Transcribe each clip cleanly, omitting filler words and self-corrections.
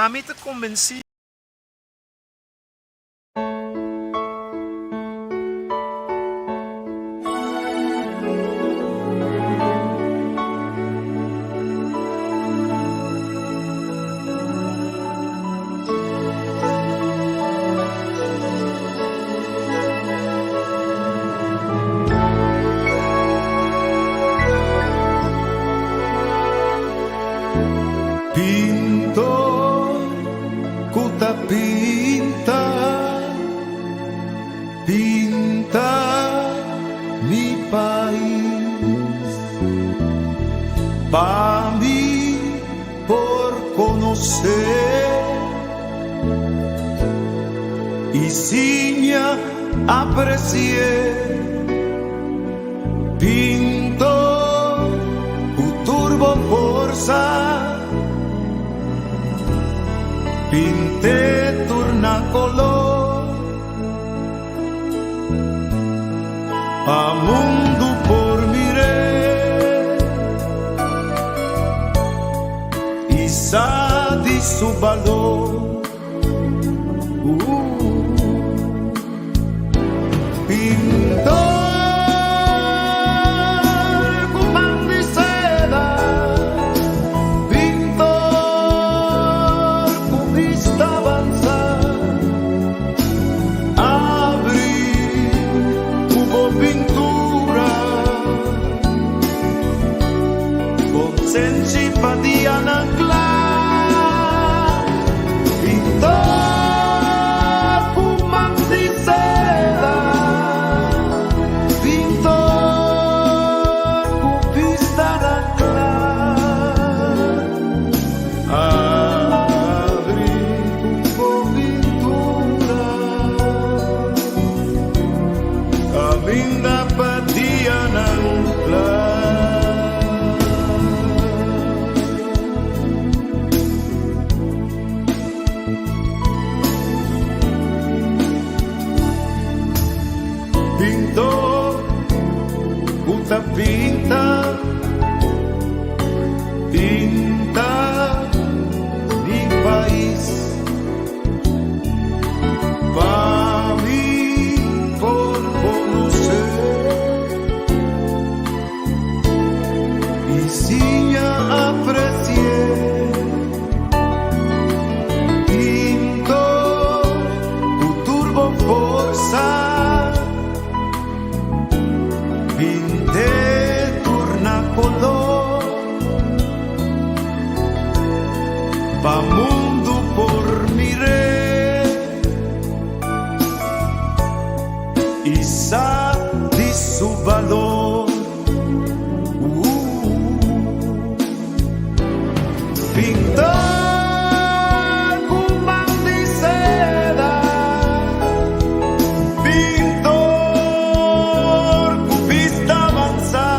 Ami ta konbensí. Pintor ku ta pinta, pinta mi pais. Pa mi por konosé i siña apresi'é. Pintor ku tur bo forsa, pint'é tur na kolor, pa mundu por mir'é i sa di su balor. Pintor ku man di seda, pintor ku bista avanzá, abri ku bo pintura, konsenshi pa dianan kla. Pintor ku man di seda, pintor ku bista na kla, abri ku bo pintura, kaminda pa dianan kla. Pintor ku ta pinta, pinta mi pais. Pa mi por konosé i siña apresi'é. Pintor ku tur bo forsa, pint'é tur na kolor, pa mundu por mir'é i sa di su balor. Pintor ku man di seda, pintor ku bista avansá,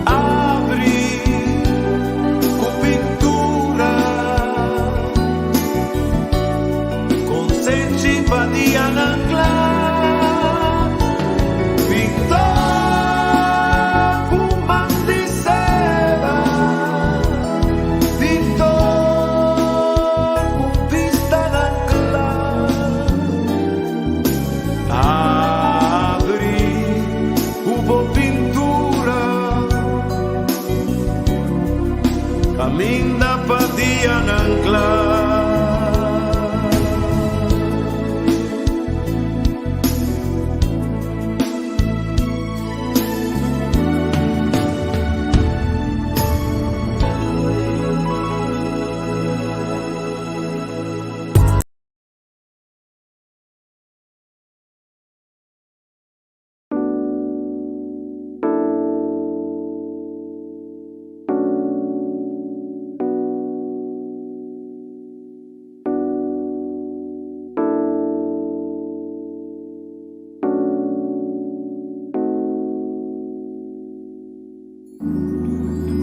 abri ku pintura, konsenshi pa dianan kla. Pintor ku man di seda, pintor ku bistanan kla, abri ku bo pintura, kaminda pa dianan kla.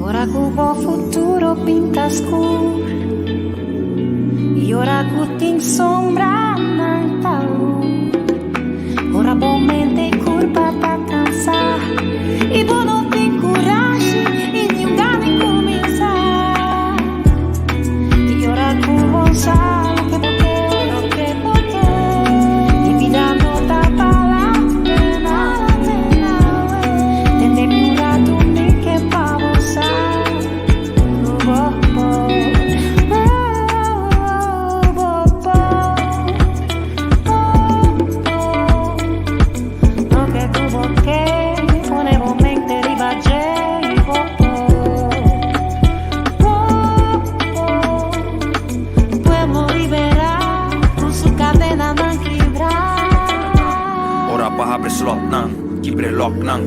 Ora ku bo futuro pinta skur I ora ku tin sombranan ta lur Ora bo mente i kurpa ta kansa I bo no tin kurashi i niun gana di kuminsá. lòk nan.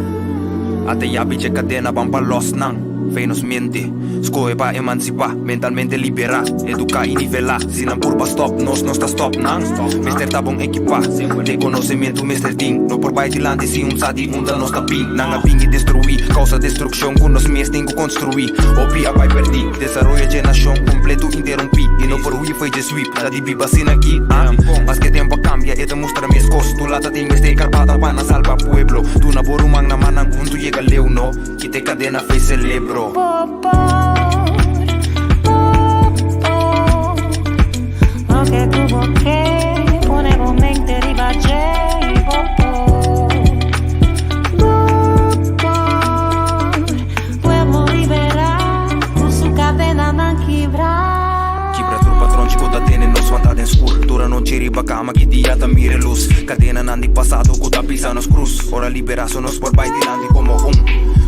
Ata yabi dje kadena ban pa lòs nan. Fe nos mente, skohe pa emansipá, mentalmente liberá, eduká i nivelá. Si nan purba stòp nos, nos ta stòp nan. Mester ta bon ekipá, den konosementu mester tin. No por bai dilanti si un sa di unda nos ta bin. Nan a bin i destruí, kousa destrukshon ku nos mes tin ku konstruí. Hopi a bai pèrdí, desaroyo dje nashon kompletu interumpí. I no por hui fo'i dje sweep, ta di biba asina aki, ah. Maske tempu a kambia, e ta mustra meskos. Tu lata tin mester karbata pa nan salba pueblo. Duna bo ruman na man nan huntu yega leu, no. Kita e kadena fe selebro. Bo por, bo por Loke ku bo ke pone bo mente riba dje Bo por, bo por Pueblo liberá ku su kadenanan kibrá. Kibra tur patronchi ku ta tene nos wanta den skur. Tur anochi riba kama ki dia ta mira e lus. Kadenanan di pasado ku ta pisa nos krus. Ora liberá so nos por bai dilanti komo un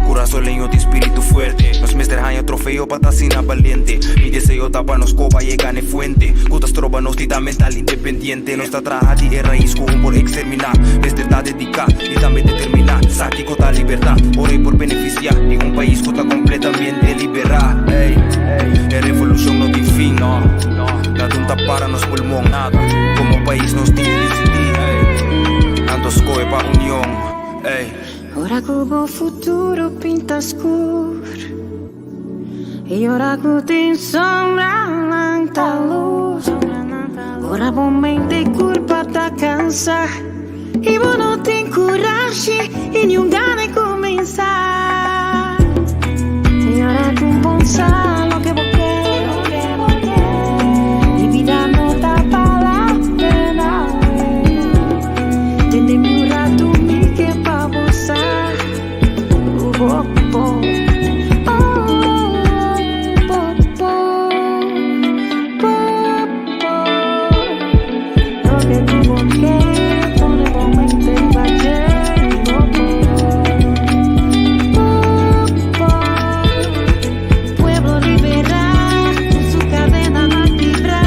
kurasoleño tin spiritu fuerte. Nos mester haña trofeo pa ta asina balente. Mi deseo ta pa nos koba yega n'e fuente ku ta stroba nos di ta mental independiente. Nos ta traha di e rais ku un por eksterminá. Mester ta dediká i tambe determiná. Sa kiko ta libertad ora e por benefisiá di un pais ku ta kompletamente liberá. Ey, e revolushon no tin fin, no. Nada un ta para nos pulmon, nada. Komo pais nos tin di disidí, ey. Anto skohe pa union, ey. Ora ku bo futuro pinta skur I ora ku tin sombra nan ta lus Ora bo mente i kurpa ta kansa I bo no tin kurashi i niun gana di kuminsá I ora ku bo sa loke bo ke I bida no ta bala pena Tende mi un ratu mi ke pa bo sa Ku bo por Oh bo por bo por Loke ku bo ke pone bo mente riba dje Bo por bo por Pueblo liberá ku su kadenanan kibrá.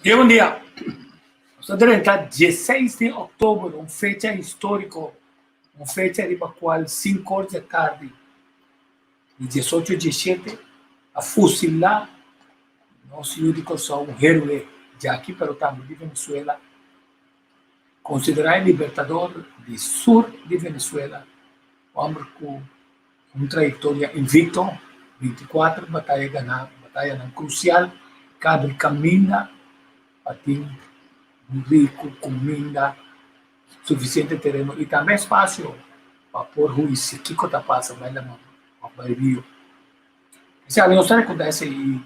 Dia bon dia. Nos ta drenta dieseis di òktober, un fecha históriko, un fecha riba kual sinku or dje tardi di diesocho dieshete a fusilá nos yu di Kòrsou, un héroe djaki pero tambe di Venezuela, konsiderá e libertador di sur di Venezuela, hòmber ku Un trayektoria invicto, 24 bataya ganá, batayanan krusial ku abri kaminda pa tin riku, kuminda, sufisiente tereno i tambe espasio pa por hui si kiko ta pasa bai laman òf bai rio. Esei nos ta rekordá esei i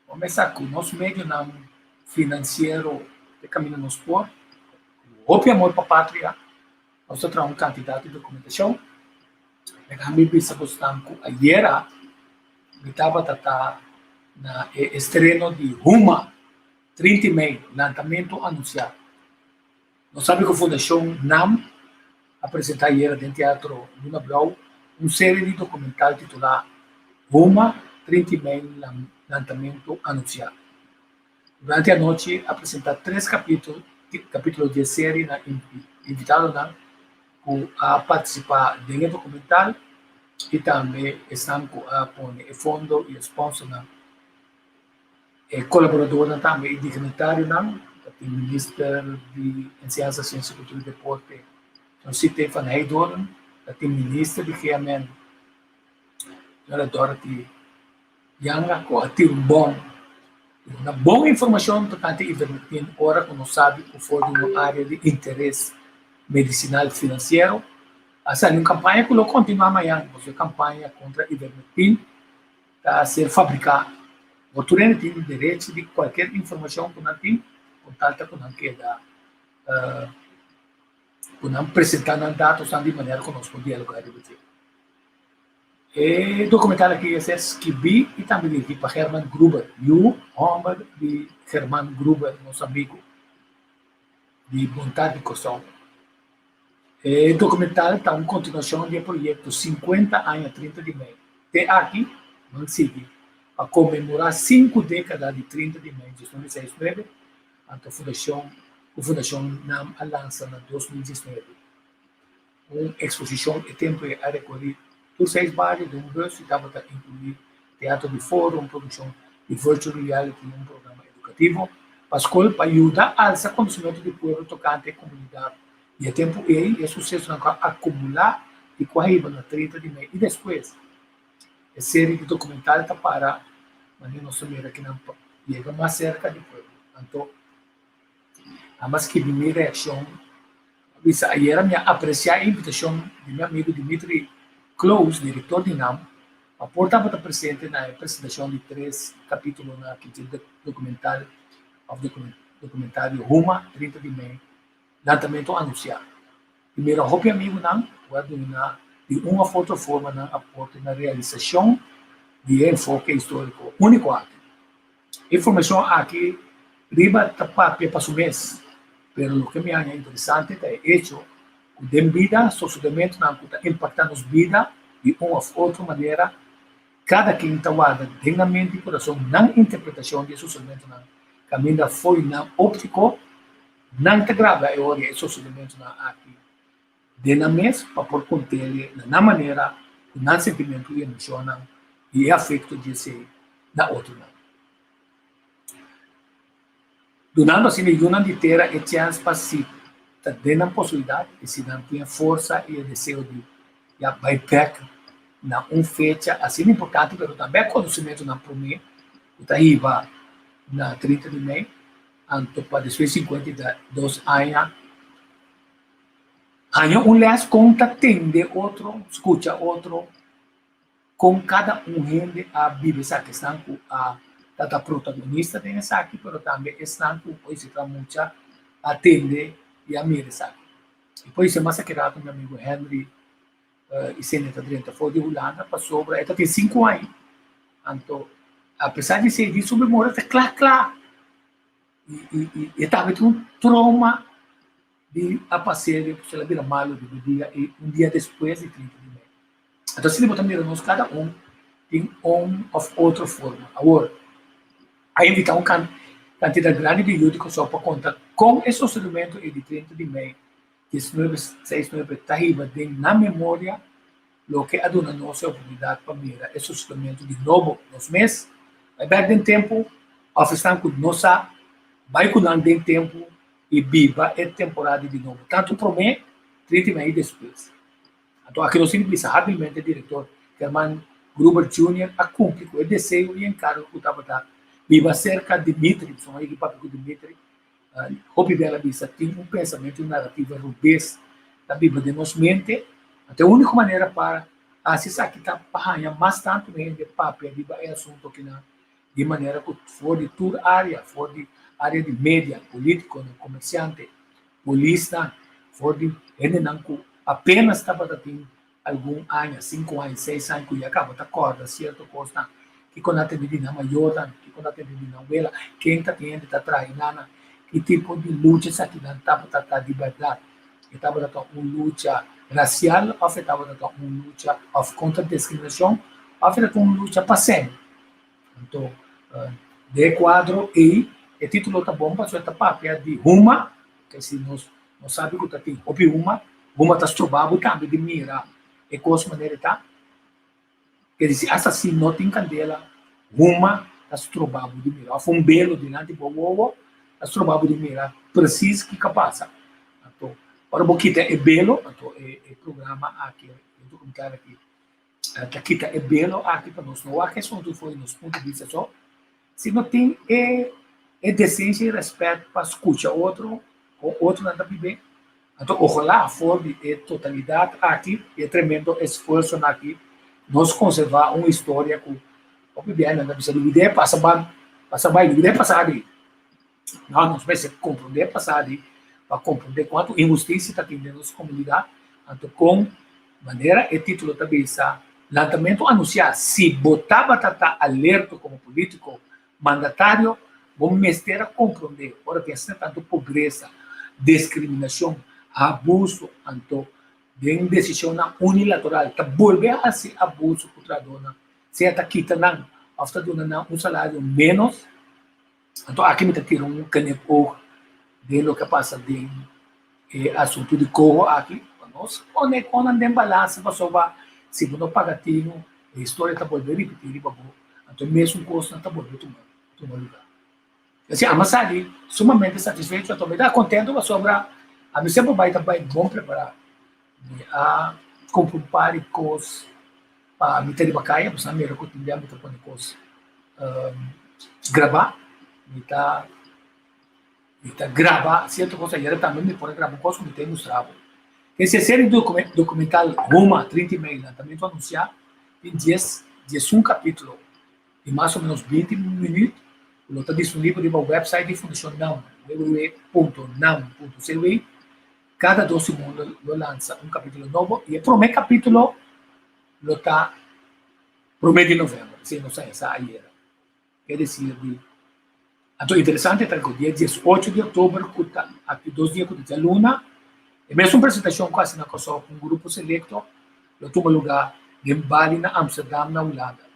bo mester sa ku nos medionan finansiero te kaminda nos por, ku hopi amor pa patria, nos ta traha un kantidat di dokumentashon. Laga mi bisa bosnan ku ayera mi tabata ta na e estreno di Huma 30 i mei, lantamentu anunsiá. Nos sabi ku Fundashon nam a presentá ayera den Teatro Luna Blou un serie di dokumental titulá Huma 30 i mei, lantamentu anunsiá. Durante anochi a presentá tres kapítulo di e serie na invitadonan ku a partisipá den e dokumental i tambe esnan ku a pone e fondo i e sponsornan. E kolaboradornan tambe i dignitarionan ta tin Minister di Enseñansa, Siensia, Kultura i Deporte, señor Site van Heydoorn, ta tin Minister di GMN, señora Dorothy Yanga ku a tira un bon duna bon informashon tokante ivermectin ora ku nos sabi ku for di un área di interes medisinal finansiero a sali un kampaña ku lo kontinuá mañan pasobra e kampaña kontra ivermectin ta ser fabriká. Bo tur hende tin derecho di kualker informashon ku nan tin kon tal ta ku nan keda ku nan presentá nan datosnan di manera ku nos por dialogá riba dje. E dokumental aki a ser skibí i tambe dirigí pa Herman Gruber, yu hòmber di German Gruber, nos amigu. Di Bon Tardi Kòrsou. E dokumental ta un kontinuashon di e proyekto 50 aña 30 di mei. Te aki nan sigui pa konmemorá sinku dékada di 30 di mei 1969, anto fundashon ku Fundashon nam a lansa na 2019. Un eksposishon e tempu ei a rekorí tur seis bario den un bus i tabata inkluí teatro di foro, un produkshon di virtual reality i un programa edukativo pa skol pa yuda alsa konosementu di pueblo tokante e komunidat di e tempu ei i e susesonan ku a akumulá di ku a hiba na 30 di mei i despues. E seri di dokumental ta para manera nos ta mira kinan pa yega mas serka di pueblo. Anto Amba skibi mi reakshon a bisa, Ayera mi a apresiá e invitashon di mi amigu Dimitri Kloos, direktor di nam, pa por tabata presente na e presentashon di tres kapítulonan aki dje dokumental òf dokumentario Huma 30 di mei, Lantamentu Anunsiá. I mira hopi amigunan ku a duna di un òf otro forma nan aporte na realisashon di e enfoke históriko úniko aki. E informashon aki riba ta papia pa su mes, pero loke mi haña interesante ta e echo ku den bida sosedementunan ku ta impaktá nos bida di un òf otro manera, kada ken ta warda den nan mente i kurason nan interpretashon di e sosedementunan kaminda fo'i nan óptiko nan ta graba e ora e sosedementunan aki den nan mes pa por kont'e na nan manera ku nan sentimentu i emoshonnan i e afekto di esei na otronan. Dunando asina e yunan di tera e chèns pa si ta den nan posibilidat i si nan tin e forsa i e deseo di ya bai bèk na un fecha asina importante pero tambe e konosimentunan promé ku ta hiba na 30 di mei anto pa despues 52 aña Haña un lès kon ta tende otro, skucha otro, kon kada un hende a biba esaki, esnan ku a ta protagonista den esaki, pero tambe esnan ku por esei ta mucha a tende i a mira esaki. I por esei mas a keda ku mi amigu Henry Isenia ta drenta for di Hulanda pasobra e ta tin sinku aña, anto apesar di esei di su memoria ta kla kla i e tambe tin un trauma di a pas'é di el a bira malu di un dia i un dia despues di 30 di mei. Anto asina bo ta mira nos kada un tin un òf otro forma. Awor, a invitá un kantidat grandi di yu di Kòrsou pa konta kon e sosedimentu ei di 30 di mei 1969 ta hiba den nan memoria loke a duna nos e oportunidat pa mira e sosedimentu di nobo nos mes, bai bèk den tempu òf esnan ku no sa bai ku nan den tempu i biba e temporada di nobo, tantu promé, 30 mei i despues. Anto aki nos tin di bisa habilmente direktor Herman Gruber Junior a kumpli ku e deseo i enkargo ku tabata biba serka Dimitri, pasobra mi a papia ku Dimitri, hopi bel a bisa tin un pensamentu i un narativa rubes ta biba den nos mente, anto e úniko manera pa hasi esaki ta pa haña mas tantu hende papia riba e asuntu akinan di manera ku for di tur área, for di área di media, polítikonan, komersiante, polisnan, for di hendenan ku apenas tabata tin algun aña, sinku aña, seis aña, ku ya kaba ta kòrda sierto kosnan, kiko nan a tende di nan mayornan, kiko nan a tende di nan wela, ken ta tin hende ta traha nan, ki tipo di lucha esakinan tabata ta di bèrdat, e tabata ta un lucha rasial òf e tabata ta un lucha òf kontra diskriminashon òf e tabata un lucha pa sèn. Anto, den e kuadro ei, e título ta bon pasobra e ta papia di huma, ke si nos no sabi ku ta tin hopi huma, huma ta stroba bo tambe di mira e kos manera e ta. Ke di si asta si no tin kandela, huma ta stroba bo di mira. Òf un belo dilanti bo wowo ta stroba bo di mira presis kiko a pasa. Anto, ora bo kita e belo, anto e programa aki, e dokumentario aki ta kita e belo aki pa nos no wak e asuntu for di nos punto di bista so, sino tin e e desensia i rèspèt pa skucha otro kon otronan ta bib'é. Anto ojalá for di e totalidat aki i e tremendo esfuersonan aki nos konservá un historia ku hopi biaha nan ta bisa lubid'é pasa ban pasa bai lubid'é pasadi. No, nos mester komprondé pasadi pa komprondé kuantu inhustisia ta tin den nos komunidat, anto kon manera e título ta bisa, Lantamentu anunsiá, si bo tabata ta alerto komo polítiko, mandatario, bo mester a komprondé ora tin asina tantu pobresa. diskriminashon, abuso, anto den desishonnan unilateral ta bolbe hasi abuso ku trahadónan, sea ta kita nan òf ta duna nan un salario ménos. Anto aki mi ta tira un knipoog den loke a pasa den e asuntu di coho aki, pa nos pone konan den balansa pasobra si bo no paga tinu e historia ta bolbe ripiti riba bo, anto e mesun kosnan ta bolbe tuma tuma luga. Asina ami a sali sumamente satisfecho, anto mi ta kontento pasobra ami semper bai ta bai bon prepará. Mi a kumpra un par di kos pa mi ta riba kaya, pasobra mi mira ku tin bia mi ta pone kos grabá, mi ta Mi ta graba sierto kos ayera tambe mi por a graba un kos ku mi ta mustra bo. Esei e serie dokumental Huma 30 i mei lantamento anunsiá tin dies diesun kapítulo di mas o ménos 20 minüt ku lo ta disponibel riba wèpsait di Fundashon nam, www.nam.cw. Kada dos siman lo lansa un kapítulo nobo i e promé kapítulo lo ta promé di novèmber, esei nos a hesa ayera. Ke desir di Anto interesante ta ku dia 18 di oktober ku ta aki dos dia ku ta djaluna, e mesun presentashon ku hasi na Kòrsou ku un grupo selekto lo tuma lugá den Bali na Amsterdam na Hulanda.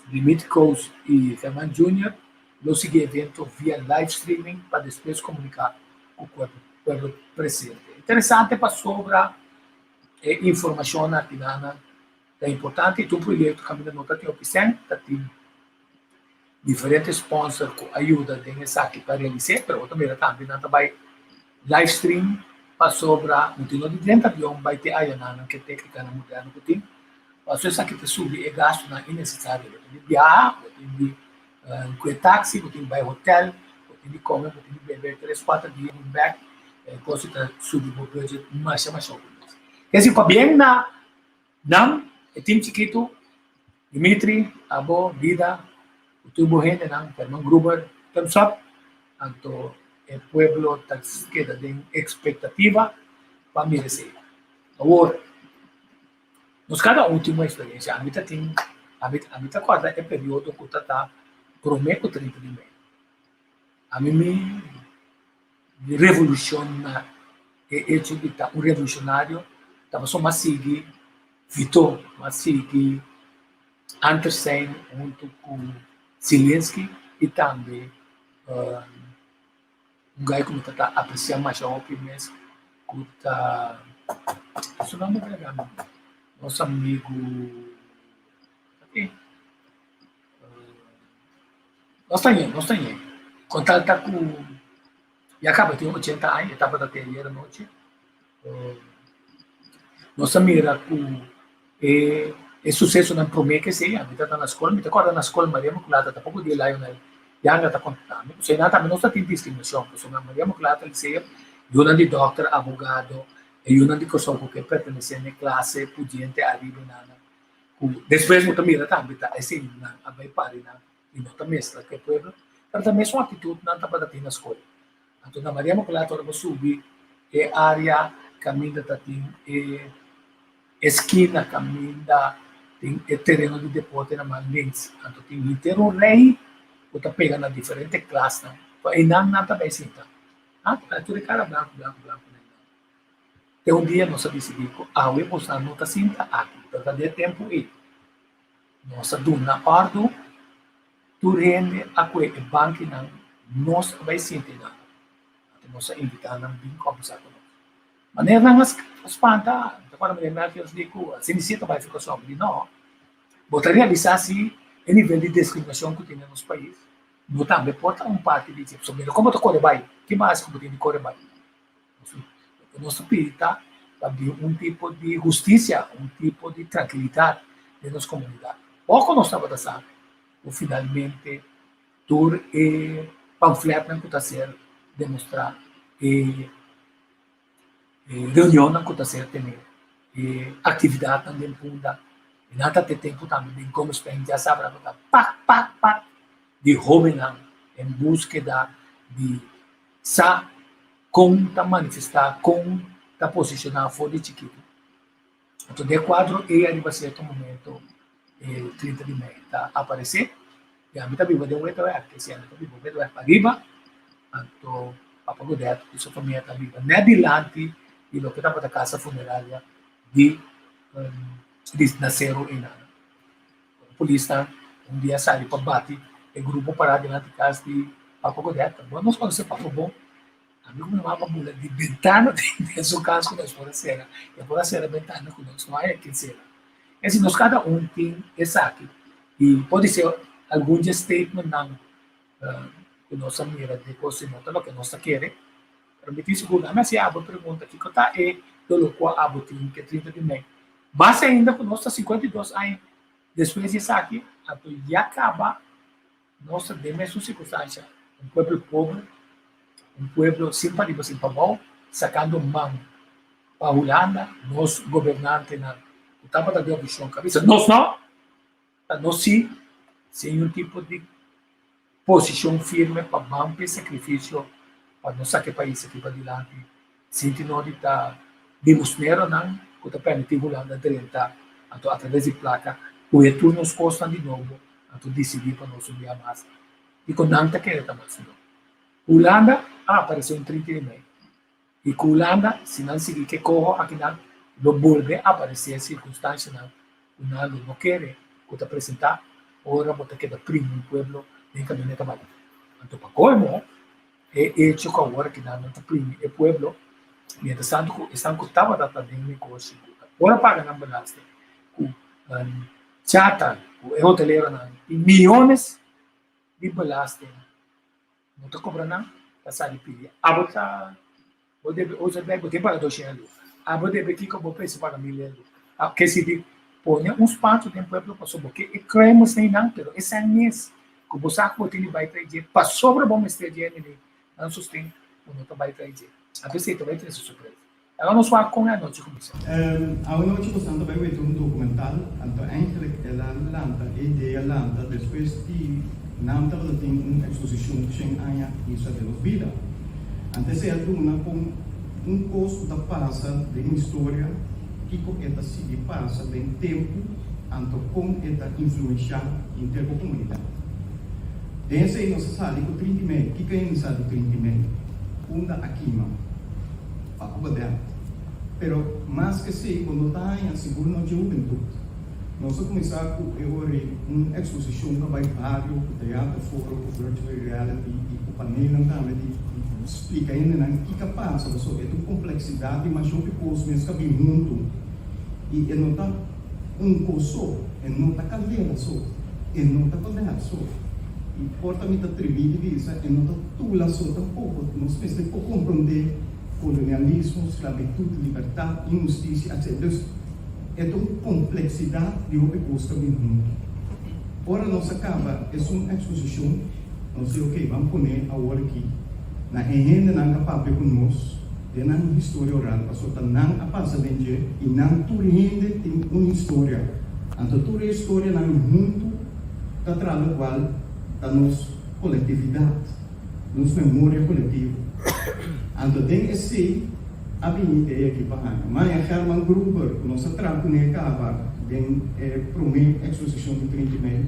Dimitri Koos i German Junior lo sigui e evento via live streaming pa despues komuniká ku pueblo presente. Interesante pasobra e informashonnan akinanan ta importante i tur proyekto kaminda no ta tin hopi sèn ta tin diferente sponsor ku a yuda den esaki pa realis'é, pero bo ta mira tambe nan ta bai live stream pasobra no tin no di drenta avion bai te ayanan ke téknikanan moderno ku tin, pasobra esaki ta subi e gastunan innesesario, bo tin di biaha, bo tin di kue taksi, bo tin di bai hotel, bo tin di kome, bo tin di bebe tres kuater dia bin bèk, e kos ta subi bo budget masha masha hopi mes. Kesi pabien na Nan, e tim chikitu, Dimitri, abo, Dida, ku tur bo hendenan, Herman Gruber, thumbs up, anto e pueblo ta keda den ekspektativa pa mira esei. Awor, nos kada un tin un eksperensia. Ami ta tin, ami ami ta kòrda e periodo ku ta ta promé ku 30 di mei. Ami mi Mi revolushon na e echo di ta un revolushonario ta pasobra mi a sigui Vito, mi a sigui Antersein huntu ku Zelensky i tambe un guy ku mi ta ta apresiá masha hopi mes ku ta, su nomber ta laga mi, nos amigu, Nos ta ñe, nos ta ñe. Con tal ta cu ya caba tin 80 aña, e tabata te ayer anochi. Nos a mira cu e e sucesonan prome ke esey, ami ta na scol, mi ta corda na scol Maria Inmaculada tapoco di Lionel Yanga ta conta mi, pasobra nan tambe nos ta tin discriminacion, pasobra Maria Inmaculada Liceo, yunan di dokter, abogado, e yunan di Corsou cu ke pertenece n'e clase pudiente ariba nan. Ku despues bo ta mira tambe ta esei nan a bai pari nan i no ta mezcla ku e pueblo, pero ta mesun actitud nan tabata tin na skol. Anto na Maria Inmaculada ora bo subi e area kaminda ta tin e eskina kaminda tin e tereno di deporte na man links, anto tin henter un rei ku ta pega na diferente klasnan, pa einan nan ta bai sinta. Ah, tur e kara blanku blanku blanku na einan. Te un dia nos a disidí ku awe boso no ta sinta aki, pero ta den e tempu ei. Nos a duna òrdu, tur hende a kue e bankinan, nos a bai sinta einan. Anto nos a invitá nan bin kòmbersá ku nos. Manera nan a spanta, mi ta kòrda manera Melchior di ku asina si e ta bai for Kòrsou. Mi di no, bo ta realisá si e nivel di diskriminashon ku tin den nos pais no tambe por ta un parti di dje. Pasobra mira kon bo ta kore bai, ki base ku bo tin di kore bai? Loke nos ta pidi ta pa bin un tipo di hustisia, un tipo di trankilidat den nos komunidat. Poko nos tabata sa ku finalmente tur e pamfletnan ku ta ser demostrá, e reunionnan ku ta ser tené, e aktividatnan den Punda, i nan ta te tempu tambe den Gomesplein djasabra ku ta pak pak pak di hóbennan en búskeda di Sa kon ta manifestá, kon ta posishoná for di chikitu. Anto den e kuadro ei ariba sierto momento e 30 di mei ta aparesé i ami ta biba den Weteweg, kese ami ta biba Weteweg pariba, anto. Papa Godett ku su famia ta biba nèt dilanti di loke tabata kasa funeraria di di na Seru einan. Polisnan un dia sali pa bati e grupo pará dilanti kas di Papa Godett. Bon nos konosé Papa bon. Ami ku mi mama bula di bentana den su kas ku nos por a sera. E por a sera bentana ku nos, no hay a kin sera. Esi nos kada un tin esaki i podisé algun dje statementnan ku nos a mira di kos si no ta loke nos ta kere. Pero mi tin sigur, ami hasi abo e pregunta, kiko ta e doló ku abo tin ku e 30 di mei? Mas ainda ku nos ta 52 aña despues di esaki, anto ya kaba nos ta den mesun sirkunstansha, un pueblo pober, un pueblo sin pariba sin pabou, sakando man pa Hulanda, nos gobernantenan ku tabata den oposishon ku a bisa nos no, Ta nos si, sin un tipo di posicion firme pa ban p'e sacrificio pa nos saca e pais aki padilanti, sinti no di ta limosneronan cu ta permiti Hulanda drenta, anto atraves di placa coge tur nos cosnan di nobo, anto dicidi pa nos un bia mas. Dicon nan ta kere ta mas mihor? Hulanda a aparece un 30 di mei. I ku Hulanda, si nan sigui ke koho akinan, lo bolbe aparesé sirkunstanshanan ku nan lo no kere ku ta presentá ora bo ta keda primi un pueblo den kaminda ta bai. Anto pa kolmo, e echo ku awor akinan nan ta primi e pueblo, mientras tanto ku esnan ku tabata ta den negoshi ku ta por a paga nan belasting, ku chata, ku e hoteleronan tin miyones di belasting, No ta kobra nan, ta sali pidi. Abo ta, bo debe OZB, bo tin paga 200 euro. Abo debe kiko, bo pensa paga 1000 euro. A ke si di pone un spantu den pueblo pasobra bo ke e kremers nei nan, pero esei mes ku bo sa ku bo tin di bai trae dje, pasobra bo mester dje hende nan sosten, bo no ta bai trae dje. Anto esei ta bai trese sorpresa. Awe nos wak kon e anochi kuminsá. Awe nochi bosan ta bai weta un documental, anto eigenlijk el a lanta, e idea lanta despues di nan tabata tin un exposicion shen aña Isla de nos Bida. Anto esei a duna kon un kos ku ta pasa den historia, kiko e ta sigui pasa den tempu, anto kon e ta influensha henter bo komunidat. Den esei nos a sali ku 30 mei. Kiko a inisa di 30 mei? Unda a kima? Pa obedé. Pero mas ke esei bo no ta haña sigur no dje hubentut. Nos a kuminsá ku e ora ei un eksposishon pa bai bario ku teater foro ku virtual reality i ku panelnan tambe di splika hendenan kiko a pasa pasobra e ta un kompleksidat di masha hopi kos mes ka bin huntu i e no ta un kos so, e no ta kaldera so, e no ta kòdèr so i por ta mi ta tribi di bisa e no ta tula so tampoko. Nos mester por komprondé kolonialismo, sklabitut, libertat, inhustisia, etc. Dus e ta un kompleksidat di hopi kos ta bin huntu. Ora nos a kaba esun eksposishon, nos di oke, ban pone awor aki na e hendenan ka papia ku nos den nan historia oral, pasobra ta nan a pasa den dje i nan tur hende tin un historia. Anto tur e historianan huntu ta traha lokual ta nos kolektividat. Nos memoria kolektivo. Anto den esei a bini idea aki pa haña. Maña Herman Gruber, ku nos a traha kuné kaba den e promé eksposishon di 30 mei,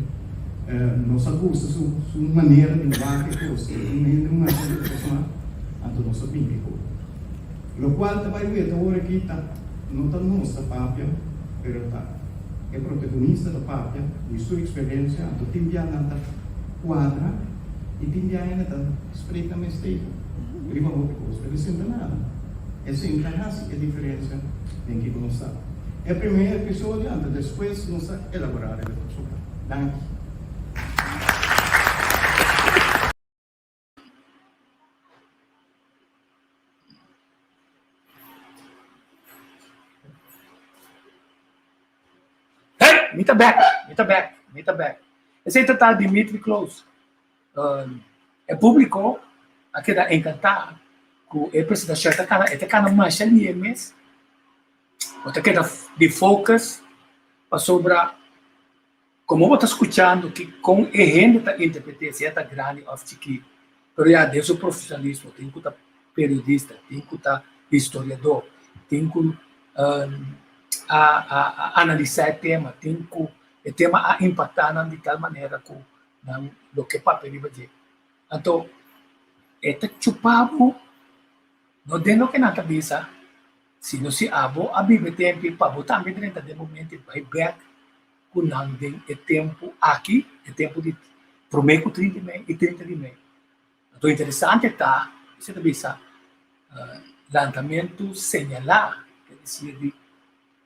nos a gusta su su manera di wak e kos. E un hende masha entusiasmá, anto nos a bini ku. Lokual ta bai weta ora aki ta no ta nos ta papia, pero ta e protagonista ta papia di su eksperensia, anto tin bia nan ta kuadra. I tin di aña ta spreek nan mes tegen riba hopi kos, pero esei no ta nada. Esei no ta hasi e diferensia den kiko nos ta. E primer episodio, anto despues nos ta elaborá riba e persona. Danki. Hey, mi ta bek, mi ta bek, mi ta bek. Esei ta ta Dimitri Kloos. Um, e público a keda encantá ku e presentacion. Ta kana, e ta kana masha lie mes. Bo ta keda di focus pasobra Como bo ta scuchando ki con e hende ta interprete sea ta grandi of chikí, pero ya den su profesionalismo tin cu ta periodista, tin cu ta historiador, tin cu a a analisa e tema, tin cu e tema a impacta nan di tal manera cu nan lo ke papia riba dje. Anto e ta chupa bo. No den loke nan ta bisa, sino si abo a biba e tempu i pa bo tambe drenta den bo mente bai bek ku nan den e tempu aki, e tempu di promé ku 30 di mei i 30 di mei. Anto interesante ta, esei ta bisa, lantamentu señalá, ke desir di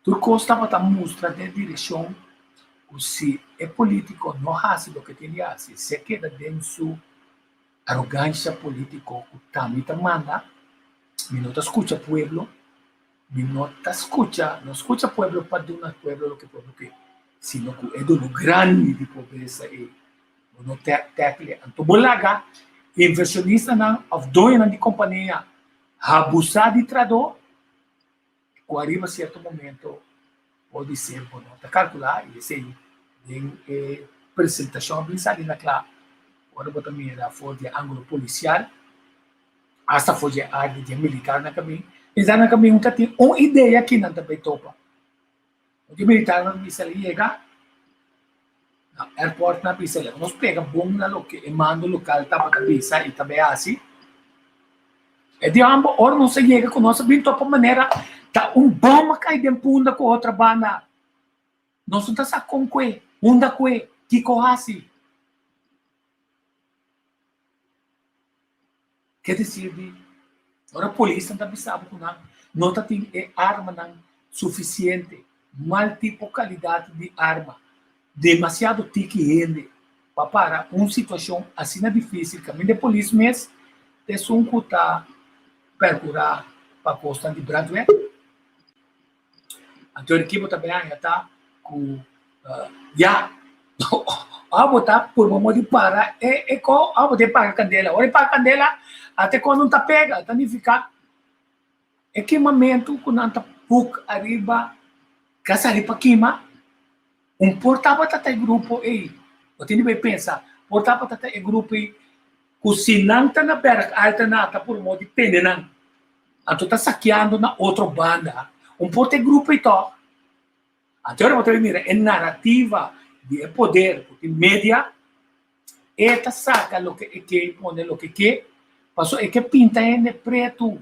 tur kos tabata mustra den direkshon ku si e polítiko no hasi loke tin di hasi, si e keda den su Arogancia politico cu ta mi ta manda, mi no ta scucha pueblo, mi no ta scucha, no scucha pueblo pa duna pueblo loke pueblo ke, sino cu e dolo grandi di pobresa ey, bo no tackle. Anto bo laga inversionistanan of doñonan di compania habusa di trahador, cu ariba cierto momento podi ser bo no ta calcula y esey den e presentacion a bin sali na cla ora bo ta mira for di e angulo policial hasta for di e area di e militar nan camin esnan nan camin ta tin un idea kinan ta bay topa. Di militar nan bisa li yega na airport nan bisa li nos pega bon na loke e mando local tabata bisa y ta bay haci. E di ambo ora nos a yega cu nos a bin topa manera ta un bom a cay den punda cu otro banda. Nos no ta sa con cue, unda cue, kico haci. Ke desir di ora polisnan ta bisa bo ku nan no ta tin e armanan sufisiente, mal tipo kalidat di arma, demasiado tiki hende pa para un situashon asina difisil kaminda e polis mes ta esun ku ta perkurá pa kosnan di brandweer. Anto e ekipo ta bin haña ta ku ya abo ta purba modo di para e e ko abo ta paga kandela. Ora e paga kandela ata e ko no ta pega, ta nifiká e kimamentu ku nan ta puk ariba ka sali pa kima un por tabata ta e grupo ei. Bo tin di bai pensa por tabata ta e grupo ei ku si nan ta na Berg Alta nan ta purba modo di tene nan. Anto ta sakeando na otro banda. Un por ta e grupo ei tòg. Anto ora bo ta mira e narativa di e poder ku tin media, e ta saka loke e ke i pone loke e ke, pasobra e ke pinta hende pretu.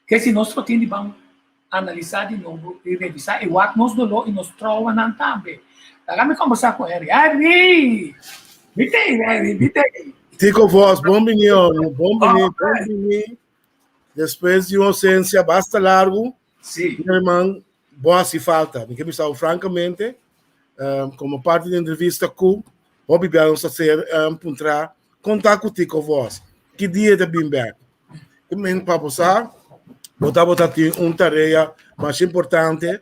Ke si nos lo tin di ban analisá di nobo i revisá i wak nos doló i nos trouanan tambe. Laga mi kombersá ku Henry. Henry! Mi t'ei, Henry, mi t'ei. Tico Vos, bon bini, hombre. Bon bini, bon bini. Despues di un ausencia basta largo, Sí. mi herman, bo hasi falta. Mi ke bisa bo francamente, um, como parte di entrevista ku hopi bia nos a ser um, puntra konta ku Tico Vos. Ki dia ta bin bek? Ku men pa bo sa, bo tabata tin un tarea mas importante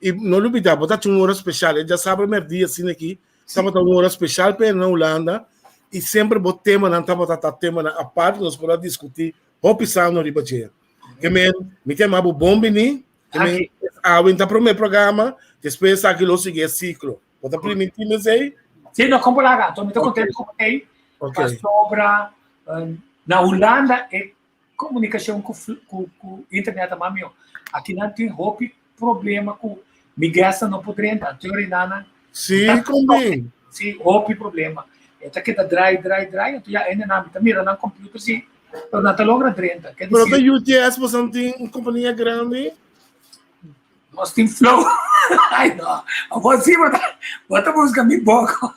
i no lubida, bo ta tin un ora special. E djasabra merdia asina aki, Tabata un ora special pa na Hulanda y semper bo temanan tabata ta temanan apart nos por a discuti hopi sano riba dje. Ke men, mi ta yama bo bon bini, ke men awe ta prome programa, despues aki lo sigui e ciclo. Bo ta priminti mi esei? Sí, no, como laga. Anto mi ta contento ku ei. Pasobra na Hulanda e Komunikashon ku ku internet ta mas mihó. Aki nan tin hopi problema ku mi gèstnan no por drenta. Anto yori nan Sí, kon bin? Sí, hopi problema. E ta keda drai, drai, drai. Anto ya ende nan mi ta mira nan computer sí, pero nan ta logra drenta. Ke Pero ta UTS boso nan tin un kompania grandi? Nos tin flow. Ai no. Abo sí bo ta bo ta buska mi boko.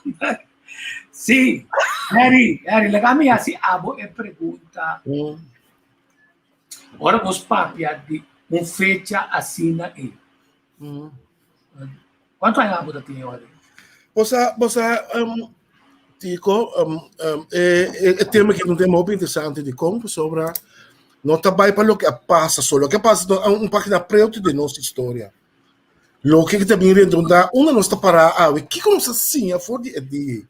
Sí. Harry, Harry, laga mi hasi abo e pregunta. Ora nos papia di un fecha asina ei. Kuantu aña abo ta tin ora? Bosa, bosa, um, Tico, um, um, e, e, e tema ki un tema hopi interesante di kon, pasobra no ta bai pa loke a pasa so. Loke a pasa ta un pagina pretu di nos historia. Loke ki ta bin redunda, unda nos ta pará awe, kiko nos a siña for di e dia ei?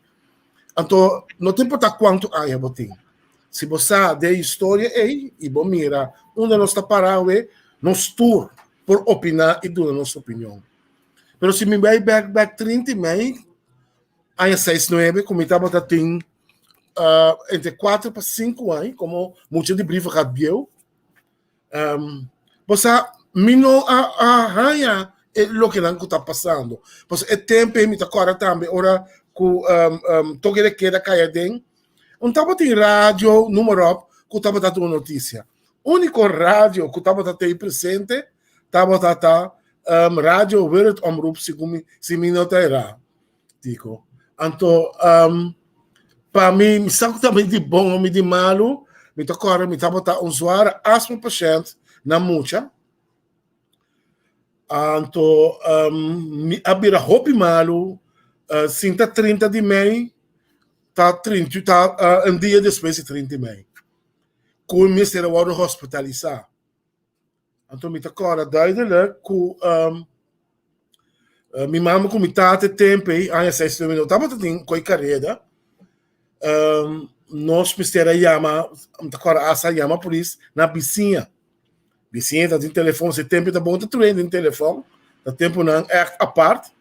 Anto, no ta importá kuantu aña bo tin. Si bo sa den e historia ei i bo mira unda nos ta pará awe, nos tur por opiná i duna nos opinion. Pero si mi bai bèk bèk 30 mei, aña seis nuebe, ku mi tabata tin uh, entre 4 pa 5 aña, komo mucha di Brievengat bieu, um, bo sa, mi no a, a haña e lokenan ku ta pasando. Pasobra e tempu ei mi ta kòrda tambe ora ku um, um, toke de keda kai aden, un tabatin radio, noem maar op, ku tabata duna notisia. Úniko radio ku tabata tei presente tabata ta um, Radio Wereldomroep, segun mi, si mi no ta erá. Tiko. Anto, um, pa mi, mi sa ku ta mi di bon o mi di malu, mi ta kòrda mi tabata un zware asma pashènt na mucha. Anto, um, mi a bira hopi malu, uh, sinta 30 di mei, ta 30, ta uh, un dia despues di 30 di mei. Ku mi mester a wòrdu hospitalisá. Anto mi ta kòrda duidelijk ku um, mi mama ku mi tata e tempu ei, aña 69, no tabata tin koi kareda. Um, nos mester a yama, mi ta kòrda asa a yama polis na bisiña. Bisiña ta tin telefòn, si tempu ta bon ta tur hende tin telefòn, ta tempunan ègt apart.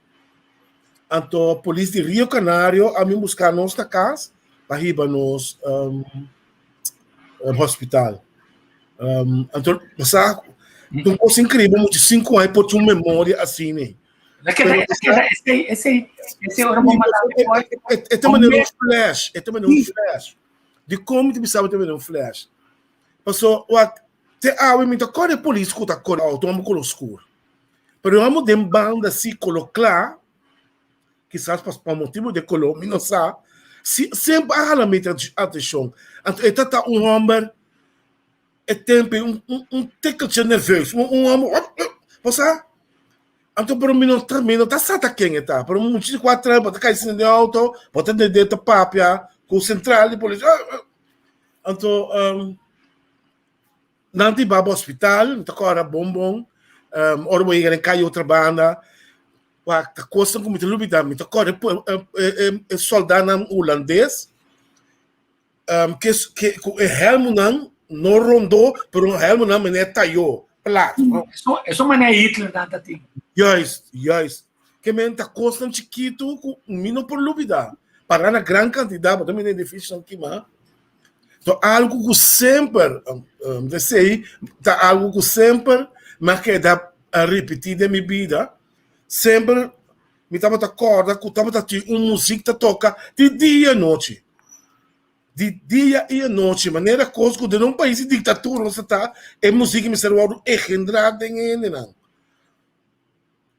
Anto polis di Rio Canario a bin buska nos na kas pa hiba nos um, um hospital. Um, anto, sa, un kos inkribel, muchu sinku aña por tin un memoria asina. E ta manera un flash, e ta manera un flash. Di kon mi ta bisa bo ta manera un flash? Paso, wak, te awe mi ta kore polis ku ta kore auto amo kolo skur. Pero amo den banda si kolo kla, kisas pa pa motibu de kolo, mi no sa, si semper a hala mi atenshon. Anto e ta ta un hòmber e tempu un un un tikkeltje nerveus, un un hòmber bo sa? Anto pero mi no ta mi no ta sa ta ken e ta, pero mucha di kuater aña bo ta kai sinta den auto, bo ta den ta papia ku sentral di polis. Anto um, nan ti baba hospital, mi ta kòrda bon bon, um, ora bo yega den kaya otra banda, wak ta kosnan ku mi ta lubida, mi ta kòrda e, e, e, e sòldánan hulandes, um, ke, ke, ku e hèlmunan no rondó, pero hèlmunan manera tayó, plat. Eso, eso manera Hitler nan ta tin. Juist, juist. Ke men ta kosnan chikitu ku mi no por lubida. Para na gran kantidat, bo ta mira edifisionan kimá. To algu ku semper, um, ta sei, ta algu ku semper mi a keda a ripití den mi bida. Semper mi tabata kòrda ku tabata tin un muzik ta toka di dia i anochi. Di dia i anochi, manera kos ku den un pais di diktatura nos ta ta, e muzik mester wòrdu engendrá den e hendenan.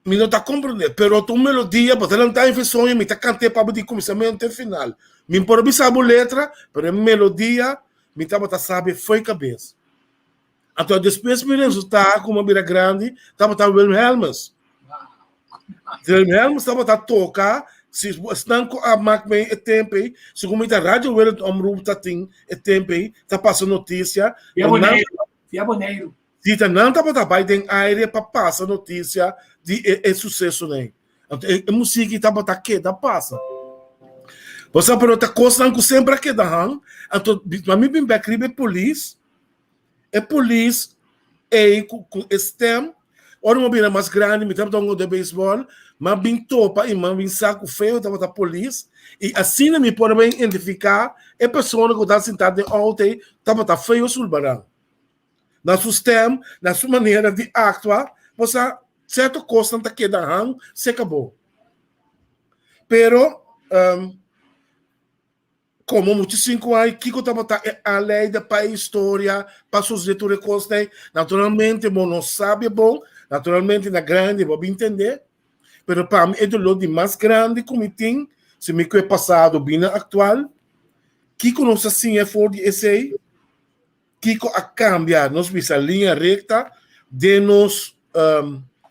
Mi no ta comprende, pero ta un melodia, bo ta lanta en soño, mi ta cant'é pa bo di cuminsamentu te final. Mi por a bisa bo letra, pero e melodia mi tabata sabi fo'i cabes. Anto despues mi resulta cu mi a bira grandi, tabata Willem Helmers. Willem Helmers tabata toca, si esnan cu a mak mee e tempo ei, segun mi ta Radio Wereldomroep ta tin e tempo ei, ta pasa noticia. Via Boneiru, via Boneiru. Si ta nan tabata bai den aire pa pasa noticia di e, e sucesonan. Anto e, e musiki tabata keda pasa. Bo sa, pero ta kosnan ku semper a keda han. Anto, pa mi bin bek riba e polis, e polis ei ku, ku e stem, ora mi a bira mas grandi, mi tabata hunga de beisbòl, m'a bin topa i m'a bin sa ku feo tabata polis, i asina mi por a bin identifiká e persona ku tabata sintá den outo ei tabata feo Sulbaran. Na su stem, na su manera di actua, bo sa cierto cosnan ta keda han seca bo. Pero, um, como mucho cinco aña, kiko tabata e aanleiding pa e historia, pa sucede tur e cosnan? Naturalmente, bo no sabe bon, naturalmente na grandi bo bin entende, pero pa mi e dolor di mas grandi cu mi tin, si mi cu e pasado bina actual, kiko nos a siña for di esey? Kiko a kambia nos bisa liña rekta den nos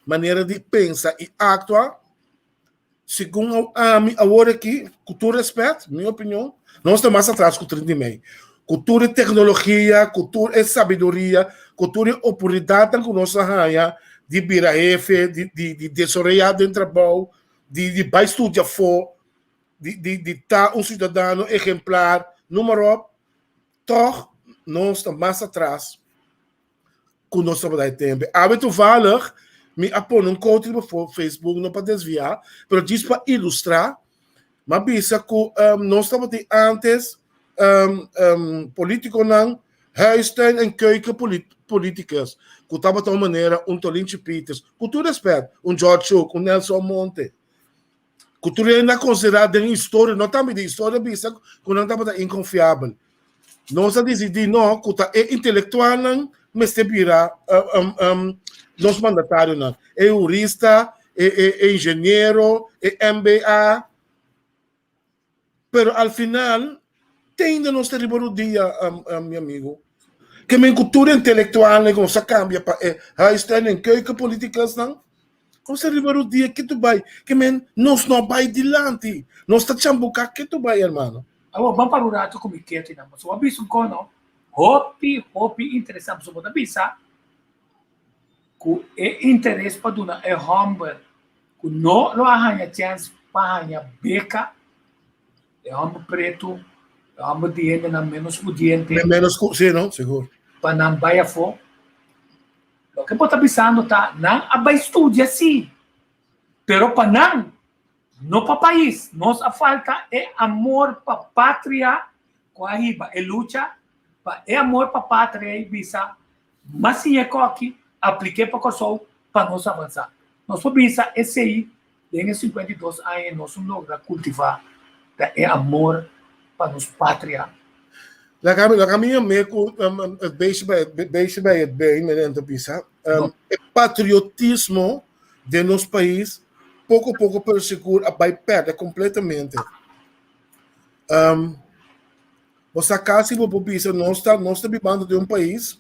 manera di pensa i aktua? Segun ami awor aki, ku tur rèspèt, mi opinion, nos ta mas atras ku 30 di mei. Ku tur e teknologia, ku tur e sabiduria, ku tur e oportunidatnan ku nos a haña di bira hefe, di di di desaroyá den trabou, di di bai studia afó, di di di ta un siudadano ehemplar, noem maar op, Tòg nos ta mas atras ku nos tabata e tempu. Awe toevallig mi a pone un quote riba Facebook, no pa desviá, pero djis pa ilustrá. Mi a bisa ku nos tabatin antes polítikonan huis, tuin en keuken politicus, ku tabata un manera un Tolinchi Peters, ku tur rèspèt, un George Hook, un Nelson Monte. Ku tur hende a konsiderá den historia, no tambe den historia bisa ku nan tabata inkonfiabel. Nos a disidí no ku ta e intelektualnan mester bira nos mandatarionan. E hurista, e e ingeniero, e MBA. Pero al final, te ainda nos ta riba rodia, mi amigo. Ke men ku tur intelectualnan ku nos a kambia pa e huistuin en keukenpoliticusnan, nos ta riba rodia kitu bai. Ke men nos no bai dilanti. Nos ta chambuká kitu bai, hermano. Awor, ban para un rato ku mi ketu nan. Pasobra bo a bisa un kos, no? Hopi, hopi interesante. Pasobra bo ta bisa ku e interes pa duna e hòmber ku no lo a haña chèns pa haña beka, e hòmber pretu, e hòmber di hendenan ménos pudiente, Ménos ku, sí, no, sigur. pa nan bai afó. Loke bo ta bisando ta nan a bai studia sí, pero pa nan, no pa pais. Nos a falta e amor pa patria ku a hiba e lucha pa e amor pa patria ei bisa Mas siña koki, aplik'é pa Kòrsou pa nos avansá. Nos por bisa esei den e 52 aña nos un logra kultivá ta e amor pa nos patria. Laga mi, laga mi yam'é ku het beestje bij het beestje bij het been, meneer ta bisa. E patriotismo den nos pais poko poko pero sigur a bai pèrdè kompletamente. Bo sa casi bo por bisa nos ta nos ta bibando den un pais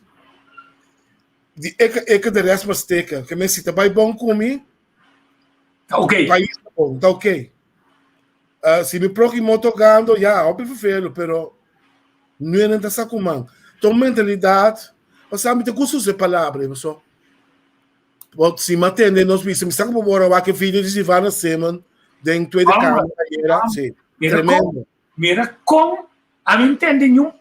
di eke eke de rest maar steken. Ke men si ta bai bon ku mi, Ta ok. pais ta bon, ta ok. Si mi prójimo tocando, ya, hopi vervelo, pero nu ta sa ku man. Ta un mentalidad, pasobra mi ta gusta usa e palabra, pasobra Bo si mi a tende nos bisa, mi sa ku bo por a wak e video di Sylvana Simon den Tweede Kamer ayera, si, tremendo. Mira kon a mi ntende niun.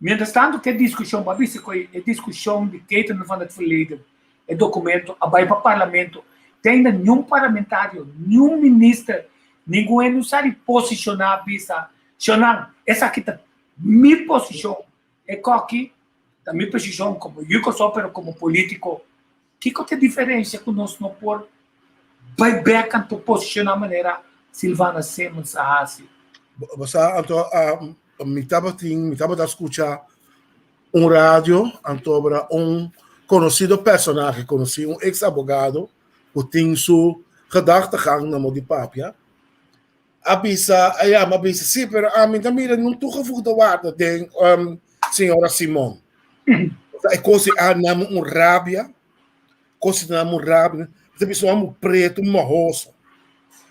Mientras tanto ku e diskushon, bo a bisa ku e diskushon di Ketenen van het Verleden, e dokumento a bai pa parlamento, te ainda niun parlamentario, niun minister, ningun hende no sa di posishoná bisa, Shonnan, esaki ta mi posishon, e koki ta mi posishon komo yu Kòrsou pero komo polítiko. Kiko ta e diferensia ku nos no por bai bek anto posishoná manera Sylvana Simons a hasi? Bo sa anto mi tabatin mi tabata skucha un radio anto obra un konosido personahe konosí un eks abogado ku tin su gedachtegang na mo di papia a bisa a yama a bisa sí pero ami ta mira nun toegevoegde waarde den señora Simon. E kos a nam un rabia, kos a nam un rabia, ta bisa un amo preto mahoso.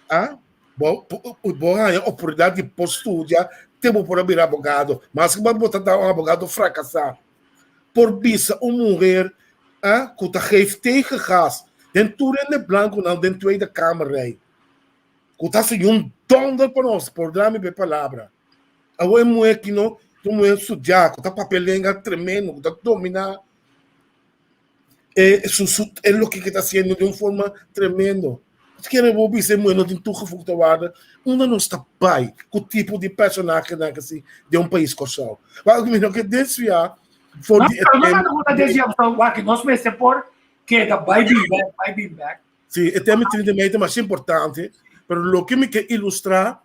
Ah, bo bo haña oportunidad di por studia te bo por a bira abogado, maske bo bo ta un abogado fracasá. Por bisa un muher ah ku ta geef tegengas den tur hende blankonan den Tweede Kamer rei. Ku ta hasi un dònder pa nos, pordona mi pa e palabra. Awor e muhé aki no, ta un muhé studiá, ku ta papia lenga tremendo, ku ta dominá e su su e loke ke ta hasiendo di un forma tremendo. Kere bo bisa e muhé no tin toegevoegde waarde? Unda nos ta bai ku tipo di personahenan asi den un pais Kòrsou? Wak mi no ke desviá for di e tema. No, no, no ta desviá, pasobra wak nos mester por keda bai bin bèk, bai bin bèk. Sí, e tema 30 di mei ta masha importante, pero loke mi ke ilustrá,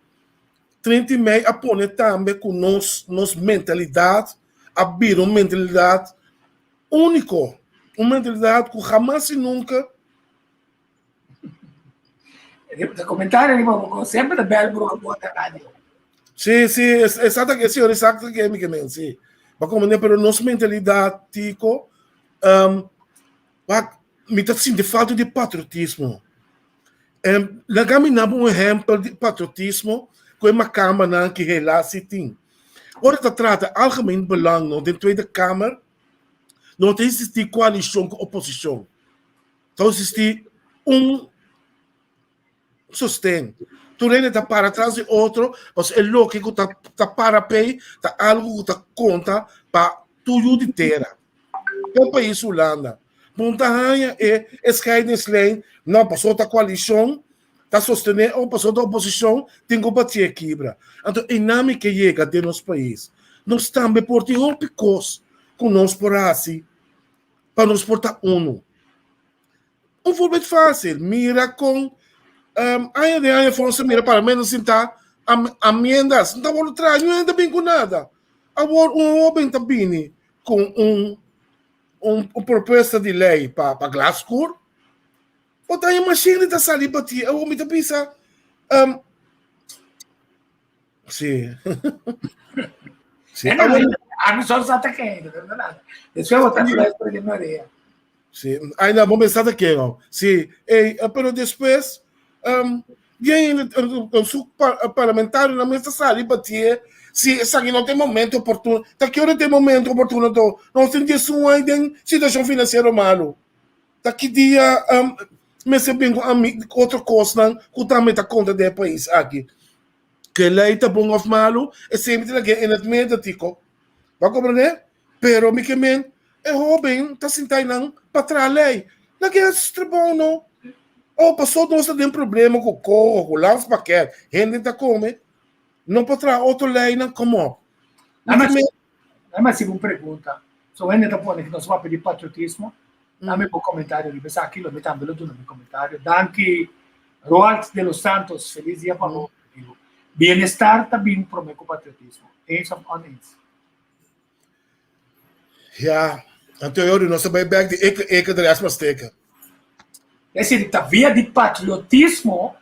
30 di mei a pone tambe ku nos nos mentalidat a bira un mentalidat úniko, un mentalidat ku hamas i nunka. E komentario riba bo kos semper ta bèl bro bo ta radio. Sí, sí, exacto, sí, exacto ke mi ke men, sí. Ba komprende, pero nos mentalidat tiko, um, Wak, mi ta sinti falta di patriotismo. En laga mi naba un ehempel di patriotismo ku e makambanan ki helaas si tin. Ora ta trata algemeen belang no den Tweede Kamer, no ta existi koalishon ku oposishon. Ta existi un sosten. Tur hende ta para tras di otro, pasobra e loke ku ta ta para p'ei ta algu ku ta konta pa tur yu di tera. Den pais Hulanda, bo no ta haña e e scheidingslijn, no, pasobra ta koalishon ta sostené o pasobra ta oposishon tin ku batié kibra. Anto einan mi ke yega den nos pais. Nos tambe por tin hopi kos ku nos por hasi pa nos por ta unu. Un voorbeeld fácil, mira con um, aña de aña Fonse mira parlamento sinta am, amiendas, no ta wòrdu traha, no ta bin ku nada. Awor un hóben ta bini ku un. un, un propuesta di lei pa pa glaskur, bo ta haña machine ta sali pa ti. Awor mi ta bisa, um, sí. Sí, awor, Ami só sa ta kende, verdad? Después bo ta fresco de Maria. Sí, ainda bom pensar que não. Sí, ei, eh, pero después, um, bien, su parlamentario na mesa sali batie, si esaki no tem momento oportuno, ta que hora tem momento oportuno to? Nos tem 11 anos den situação financeira malo. Ta ki dia um, mester bin ku ami otro kosnan ku tambe ta konta den e pais aki. Ke lei ta bon of malu, esei mi ta lag'é in het midden, Tico. Bo a komprendé? Pero mi ke men, e hóben ta sinta einan pa traha lei. Lag'é hasi su trabou no. Oh, pasó nos ta den problema ku koho, ku landspakket, hende ta kome, no por traha otro leinan? Kom op. Mi ke men. Dame hasi un pregunta. So hende ta pone ku nos papia di patriotismo. Dame bo komentario riba esaki, lo mi tambe lo duna mi komentario. Danki Roald de los Santos, felis dia pa bo amigo. Bienestar ta bin prome ku patriotismo. Eens of oneens? Ja, anto yori nos ta bai bek di eke eke de rest masteke. Es decir, ta via di patriotismo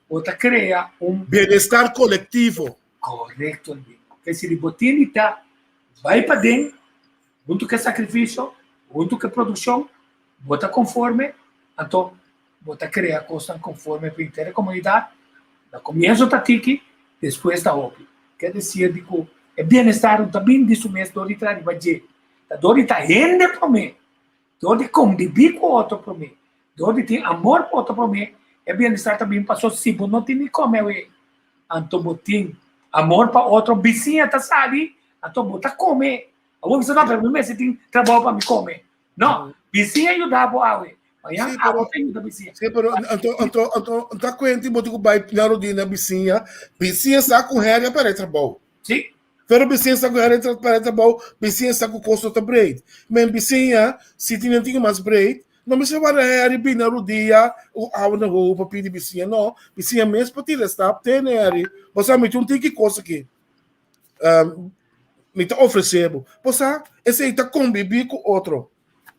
bo ta krea un Bienestar kolektivo. Korekto, amigo. Es decir, bo tin di ta bai paden huntu ku e sakrifisio, huntu ku e produkshon, bo ta konforme, anto bo ta krea kosnan konforme pa henter e komunidat. Na komienso ta tiki, despues ta hopi. Ke desir di ku e bienestar no ta bin di su mes dor di traha riba dje, ta dor di ta hende promé, dor di kombibí ku otro promé, dor di tin amor pa otro promé, e bienestar ta bin paso si bo no tin di kome awe, anto bo tin amor pa otro, bisiña ta sabi, anto bo ta kome. Awor bo sa no, pero mi mester tin trabou pa mi kome. No, bisiña yuda bo awe. Mañan Sí, pero, abo ta yuda bisiña. sí, pero anto, anto, anto, ta cuenta bo tin ku bai na rodina bisiña, bisiña sa ku heri a perde trabou. Sí. Pero bisiña sa ku heri a perde trabou, bisiña sa ku kos no ta breed. Men bisiña, si tin tin mas breed, no mester warda heri bin na rodia ku awa na wowo pa pidi bisiña, no. Bisiña mes por tira stap, tene heri, bo sa mi tin un tiki kos aki. Um, mi ta ofresé bo. Bo sa, esei ta konbibí ku otro.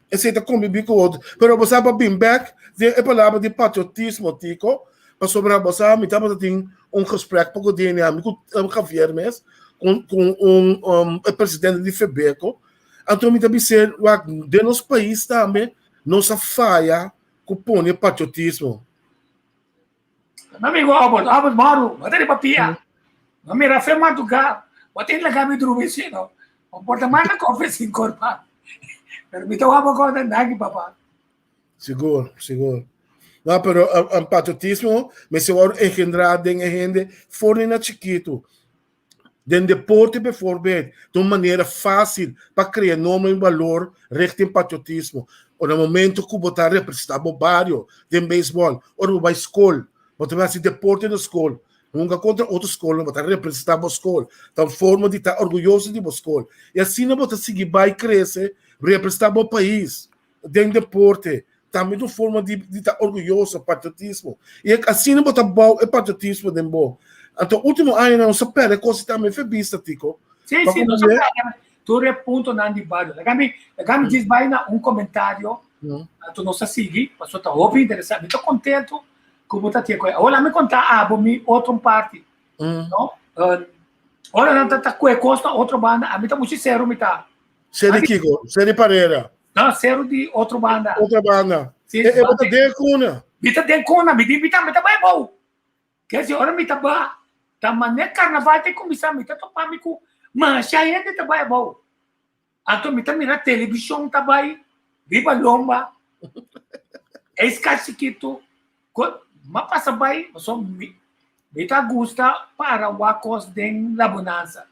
Esei ta konbibí ku otro. Pero bo sa pa bin bèk den e palabra di patriotismo, Tico, pasobra bo sa mi tabata tin un gesprek poko dia ni ami ku Javier mes, ku ku un um, e presidente di Febeco. Anto mi ta bis'é, wak, den nos pais tambe nos a faya ku pone patriotismo. Mi amigo Albert, Albert Maru, bo ta riba pia. Mi mira fe madrugá, bo tin laga mi drumi si no. Bo por ta manda koffie sin korpa. Pero mi ta wak bo kos den danki papa. Sigur, sigur. No, pero um, patriotismo mester wòrdu engendrá den e hende for di na chikitu. Den deporte bijvoorbeeld, ta un manera fácil pa crea norma y balor richting patriotismo. Ora momento cu bo ta representa bo bario den beisbol, ora bo bay scol, bo ta bay haci deporte na scol, hunga contra otro scolnan, bo ta representa bo scol. Ta un forma di ta orguyoso di bo scol. Y asina bo ta sigui bay crece, representa bo pais den deporte. Tambe ta un forma di di ta orguyoso, patriotismo. I asina bo ta bou e patriotismo den bo. Anto último añanan nos a pèrdè kos i tambe fe bista, Tico. Sí, Pa sí, nos a komprendé? pèrdè tur e puntonan di bario. Laga mi, laga mi djis bai na un komentario, anto nos a sigui, pasobra ta hopi interesante. Mi ta kontentu ku bo ta tin ku e. Awor laga mi konta abo mi otro un parti, no? Ora nan ta ta kue kos na otro banda, ami ta muchu seru mi ta. Seri kiko? Seri Parera? No, seru di otro banda. Otro banda. Sí, E, e bo ta den kuna. Mi ta den kuna, mi di mi ta, mi ta bai bou. Ke si ora mi ta ba, ta mané karnaval ta kuminsá, mi ta topa mi ku masha hende ta bai abou. Anto mi ta mira televishon ta bai riba lomba. Eis kas chikitu, ko, m'a pasa bai, pasobra mi, mi ta gusta para wak kos den La Bonanza.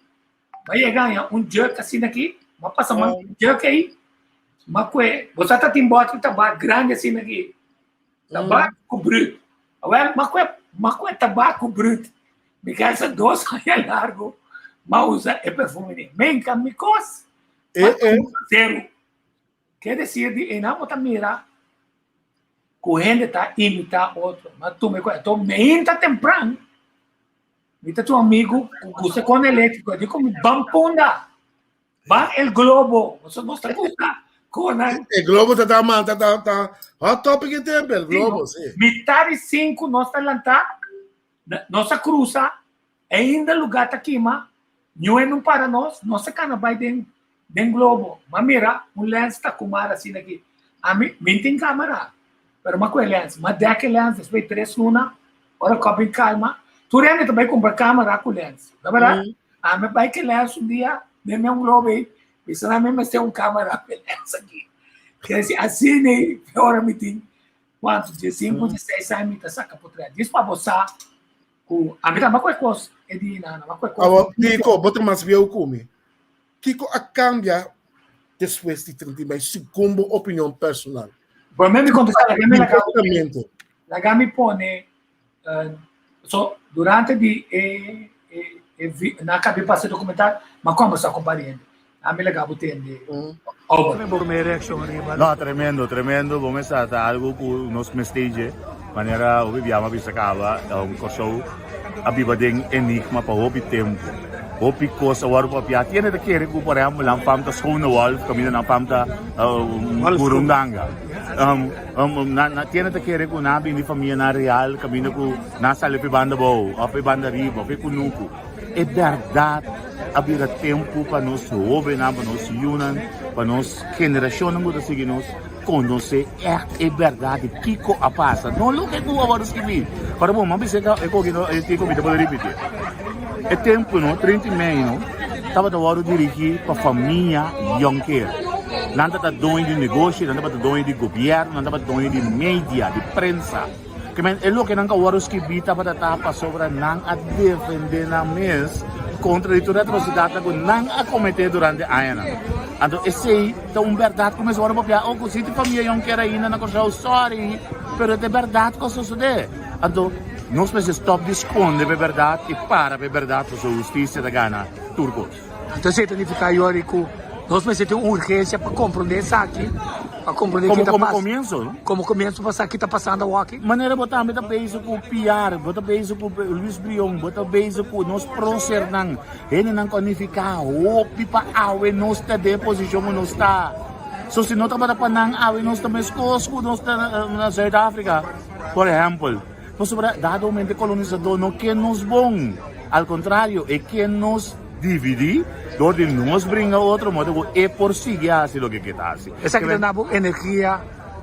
M'a yega haña un jug asina aki, m'a pasa man ku jug ei, m'a kue, bo sa ta tin bòter tabak grandi asina aki, tabak ku brut. Awel, m'a kue, m'a kue tabak ku brut, mi kèr sa dos aña largu m'a usa e perfume ni. Menka mi kos, m'a tuma seru. Ke desir di einan bo ta mira ku hende ta imitá otro. M'a tuma e kos, anto meinta tempran, Mi ta tin un amigu ku gusta kone eléktriko. E di ku mi, Ban Punda, ban El Globo. Nos nos ta gusta. Konan. E globo ta ta man ta ta ta hot topic e tempo el globo, sí. Mitar di sinku nos ta lantá, nos a krusa, ainda lugá ta kima, niun no para nos, nos a kana bai den den globo. M'a mira un lens ta kumar asina aki. Ami, mi tin kamera, pero m'a kohe lens. M'a dek e lens despues di tres luna, ora ku a bin kalma, tur hende ta bai kumpra kamera ku lens, no bèrdat? Ami bai ku e lens un dia, den mi un globo ei, Bisa nan mi mester un camera pe lens aki. Quiere decir, asina ei, ora mi tin cuanto, diesinco, dieseis aña mi ta saca potret. Dis pa bo sa cu ami ta ama cu e cos e di nan, ama cu e cos. Awor, Kiko, bo ta mas bieu cu mi. Kiko a cambia despues di 30 mei, segun bo opinion personal? Prome mi contesta, laga mi laga laga mi pone So, durante di e, e, e vi, na kabi pasa documental, ma kombersa ku pariente. Ami laga bo tende. Over. No, tremendo, tremendo. Bo mester ta algo ku nos mester dje. Manera hopi biaha mi a bisa kaba, Kòrsou a biba den enigma pa hopi tempu. Hopi kos a wòrdu papiá. Tin hende ta kere ku, por ehèmpel, nan fam ta Schone Wolf, kaminda nan fam ta Burundanga. Nan tiene ta kere ku nan a bini di famianan real kaminda ku nan a sali pa e banda abou òf pa e banda ariba òf pa e kunuku. E bèrdat a bira tempu pa nos hóbennan, pa nos yunan, pa nos generashonnan ku ta sigui nos konosé ègt e bèrdat di kiko a pasa, no loke ku a wòrdu skibí. Ora bo, mi a bisa e koki no, e kiko mi ta por ripití. E tempu no, 30 mei no, tabata wòrdu dirigí pa famia Jonker. Nan tabata doño di negoshi, nan tabata doño di gobièrnu, nan tabata doño di media, di prensa. Ke men e loke nan ka wòrdu skibí tabata ta pasobra nan a defendé nan mes kontra di tur atrosidatnan ku nan a kometé durante añanan. Anto esei ta un bèrdat ku mester wòrdu papiá. Oh, ku si tin famia Jonker ainda na Kòrsou, sòri, pero ta e bèrdat ku a sosodé. Anto nos mester stòp di skonde pa e bèrdat i para pa e bèrdat pasobra hustisia ta gana tur kos. Anto esei ta nifiká yori ku nos mester tin un urgensia pa komprondé esaki, pa komprondé ki ta Komo pasa. komienso, no? Komo komienso pa sa ki ta pasando awoki. Manera bo tambe ta bezig ku PR, bo ta bezig ku Luis Brion, bo ta bezig ku nos prósernan, hendenan ku a nifiká hopi pa awe nos ta den e posishon ku nos ta. So si no tabata pa nan awe nos ta meskos ku nos ta na Zuid-Afrika, por ehèmpel. Pasobra dado momento e kolonisadó no ke nos bon, al kontrario e ke nos dividí dor di nos bringa otro modo ku e por sigui hasi loke ke ta hasi. Esaki ta duna bo energia,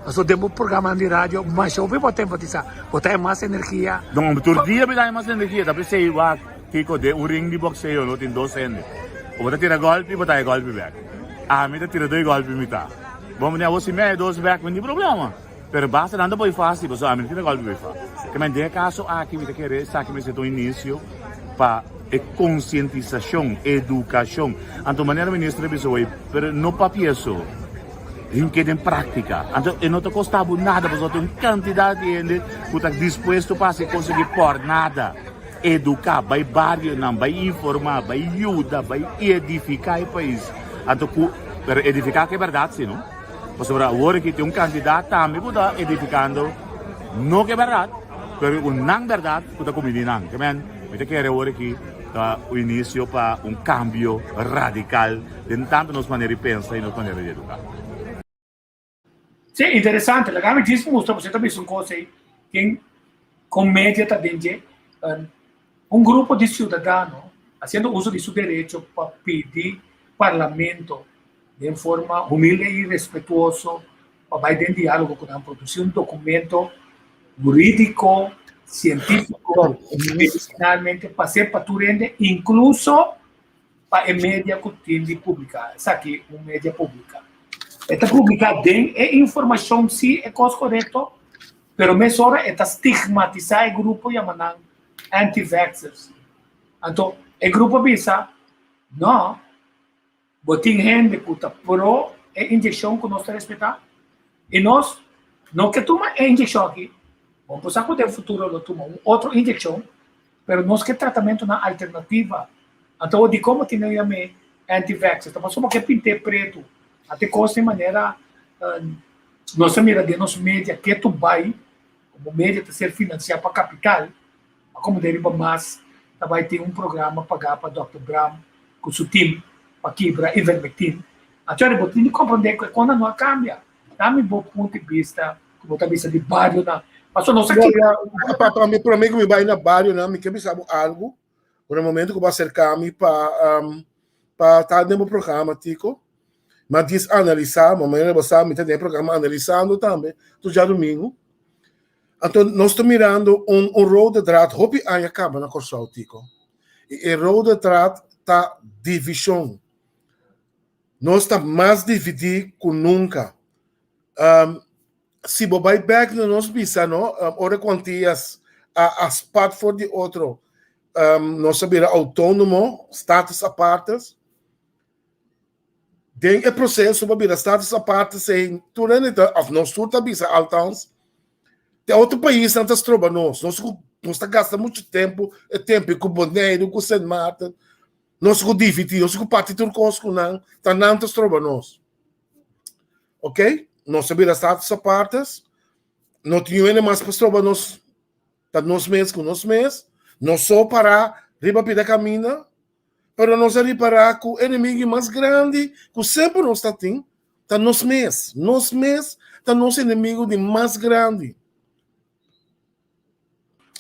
pasobra den bo programanan di radio masha hopi bo ta enfatisá, bo ta haña mas energia. No, tur dia mi ta haña mas energia, ta p'esei wak kiko den un ring di bokseo no tin dos hende, o bo ta tira gòlpi bo ta haña gòlpi bèk, ami ta tira doi gòlpi mitá, bo mira awor si mi haña dos bèk mi no tin problema. Pero basta nan ta boy fácil pasobra ami no tin golpe boy fácil. Ke men den e kaso aki mi ta kere esaki mester ta un inicio pa e konsientisashon, edukashon. Anto manera minister a bisa hoy, pero no papia so, hink'e den práktika. Anto e no ta kosta bo nada pasobra tin un kantidat di hende ku ta dispuesto pa hasi e kos aki por nada. Eduká, bai barionan, bai informá, bai yuda, bai edifiká e pais. Anto ku, pero edifiká ku e bèrdat si no. Pasobra awor aki tin un kantidat tambe ku ta edifikando no ku e bèrdat, pero ku nan bèrdat ku ta kumbiní nan. Ke men, mi ta kere awor aki ta un inisio pa un kambio radikal den tantu nos manera di pensa i nos manera di eduká. Sí, interesante. Laga mi djis mustra bo si ta bisa un kos ei. Tin kon media ta den dje. Un grupo di siudadano hasiendo uso di su derecho pa pidi parlamento den forma humilde i respetuoso pa bai den diálogo ku nan, produsí un dokumento hurídiko, sientífiko, medisinalmente pas'é pa tur hende, inkluso pa e media ku tin di publiká. Esaki un media publiká. E ta publiká den e informashon si e kos korekto, pero mesora e ta stigmatisá e grupo yama nan anti-vaxxers. Anto e grupo a bisa, No, Bo tin hende ku ta pro e inyekshon ku nos ta respetá i nos no ke tuma e inyekshon aki. Bo por sa ku den futuro lo tuma un otro inyekshon, pero nos ke tratamentunan alternativa. Anto dikon bo tin nan yam'é anti-vaxxer? Ta pasobra bo ke pint'é pretu. Ate kos den manera nos ta mira den nos media ketu bai, komo media ta ser finansiá pa kapital, A komo den riba mas ta bai tin un programa pagá pa Dòkter Bram ku su tim pa kibra ivermectin. Anto bo tin di komprondé ku e kosnan no a kambia. Dami bo punto di bista ku bo ta bisa di barionan. Pasobra nos a kita. Pa pa mi promé ku mi bai na barionan mi ke bisa bo algu. Ku na momento ku bo aserká mi pa pa ta den bo programa Tico, mi a dis analisá, manera bo sa mi ta den e programa analisando tambe tur djadumingu. Anto nos ta mirando un un rode draad hopi aña kaba na Kòrsou Tico. I e rode draad ta divishon. Nos ta mas dividí ku nunka. Um, si bo bai bèk na nos bisa, no, um, ora ku Antillas a, a spat for di otro, um, nos a bira outónomo, status apartes. Den e proseso pa bira status apartes ei, tur hende ta, of nos tur ta bisa althans, te otro paisnan ta stroba nos. Nos ku nos ta gasta muchu tempu, e tempu ku Boneiru, ku Sint Maarten, Nos ku dividí, nos ku parti tur kos ku nan, ta nan ta stroba nos. Ok? Nos a bira status apartes, no tin hende mas pa stroba nos, ta nos mes ku nos mes, nos so pará riba pida kaminda, pero nos a ripará ku enemigu mas grandi ku semper nos ta tin, ta nos mes. Nos mes ta nos enemigu di mas grandi.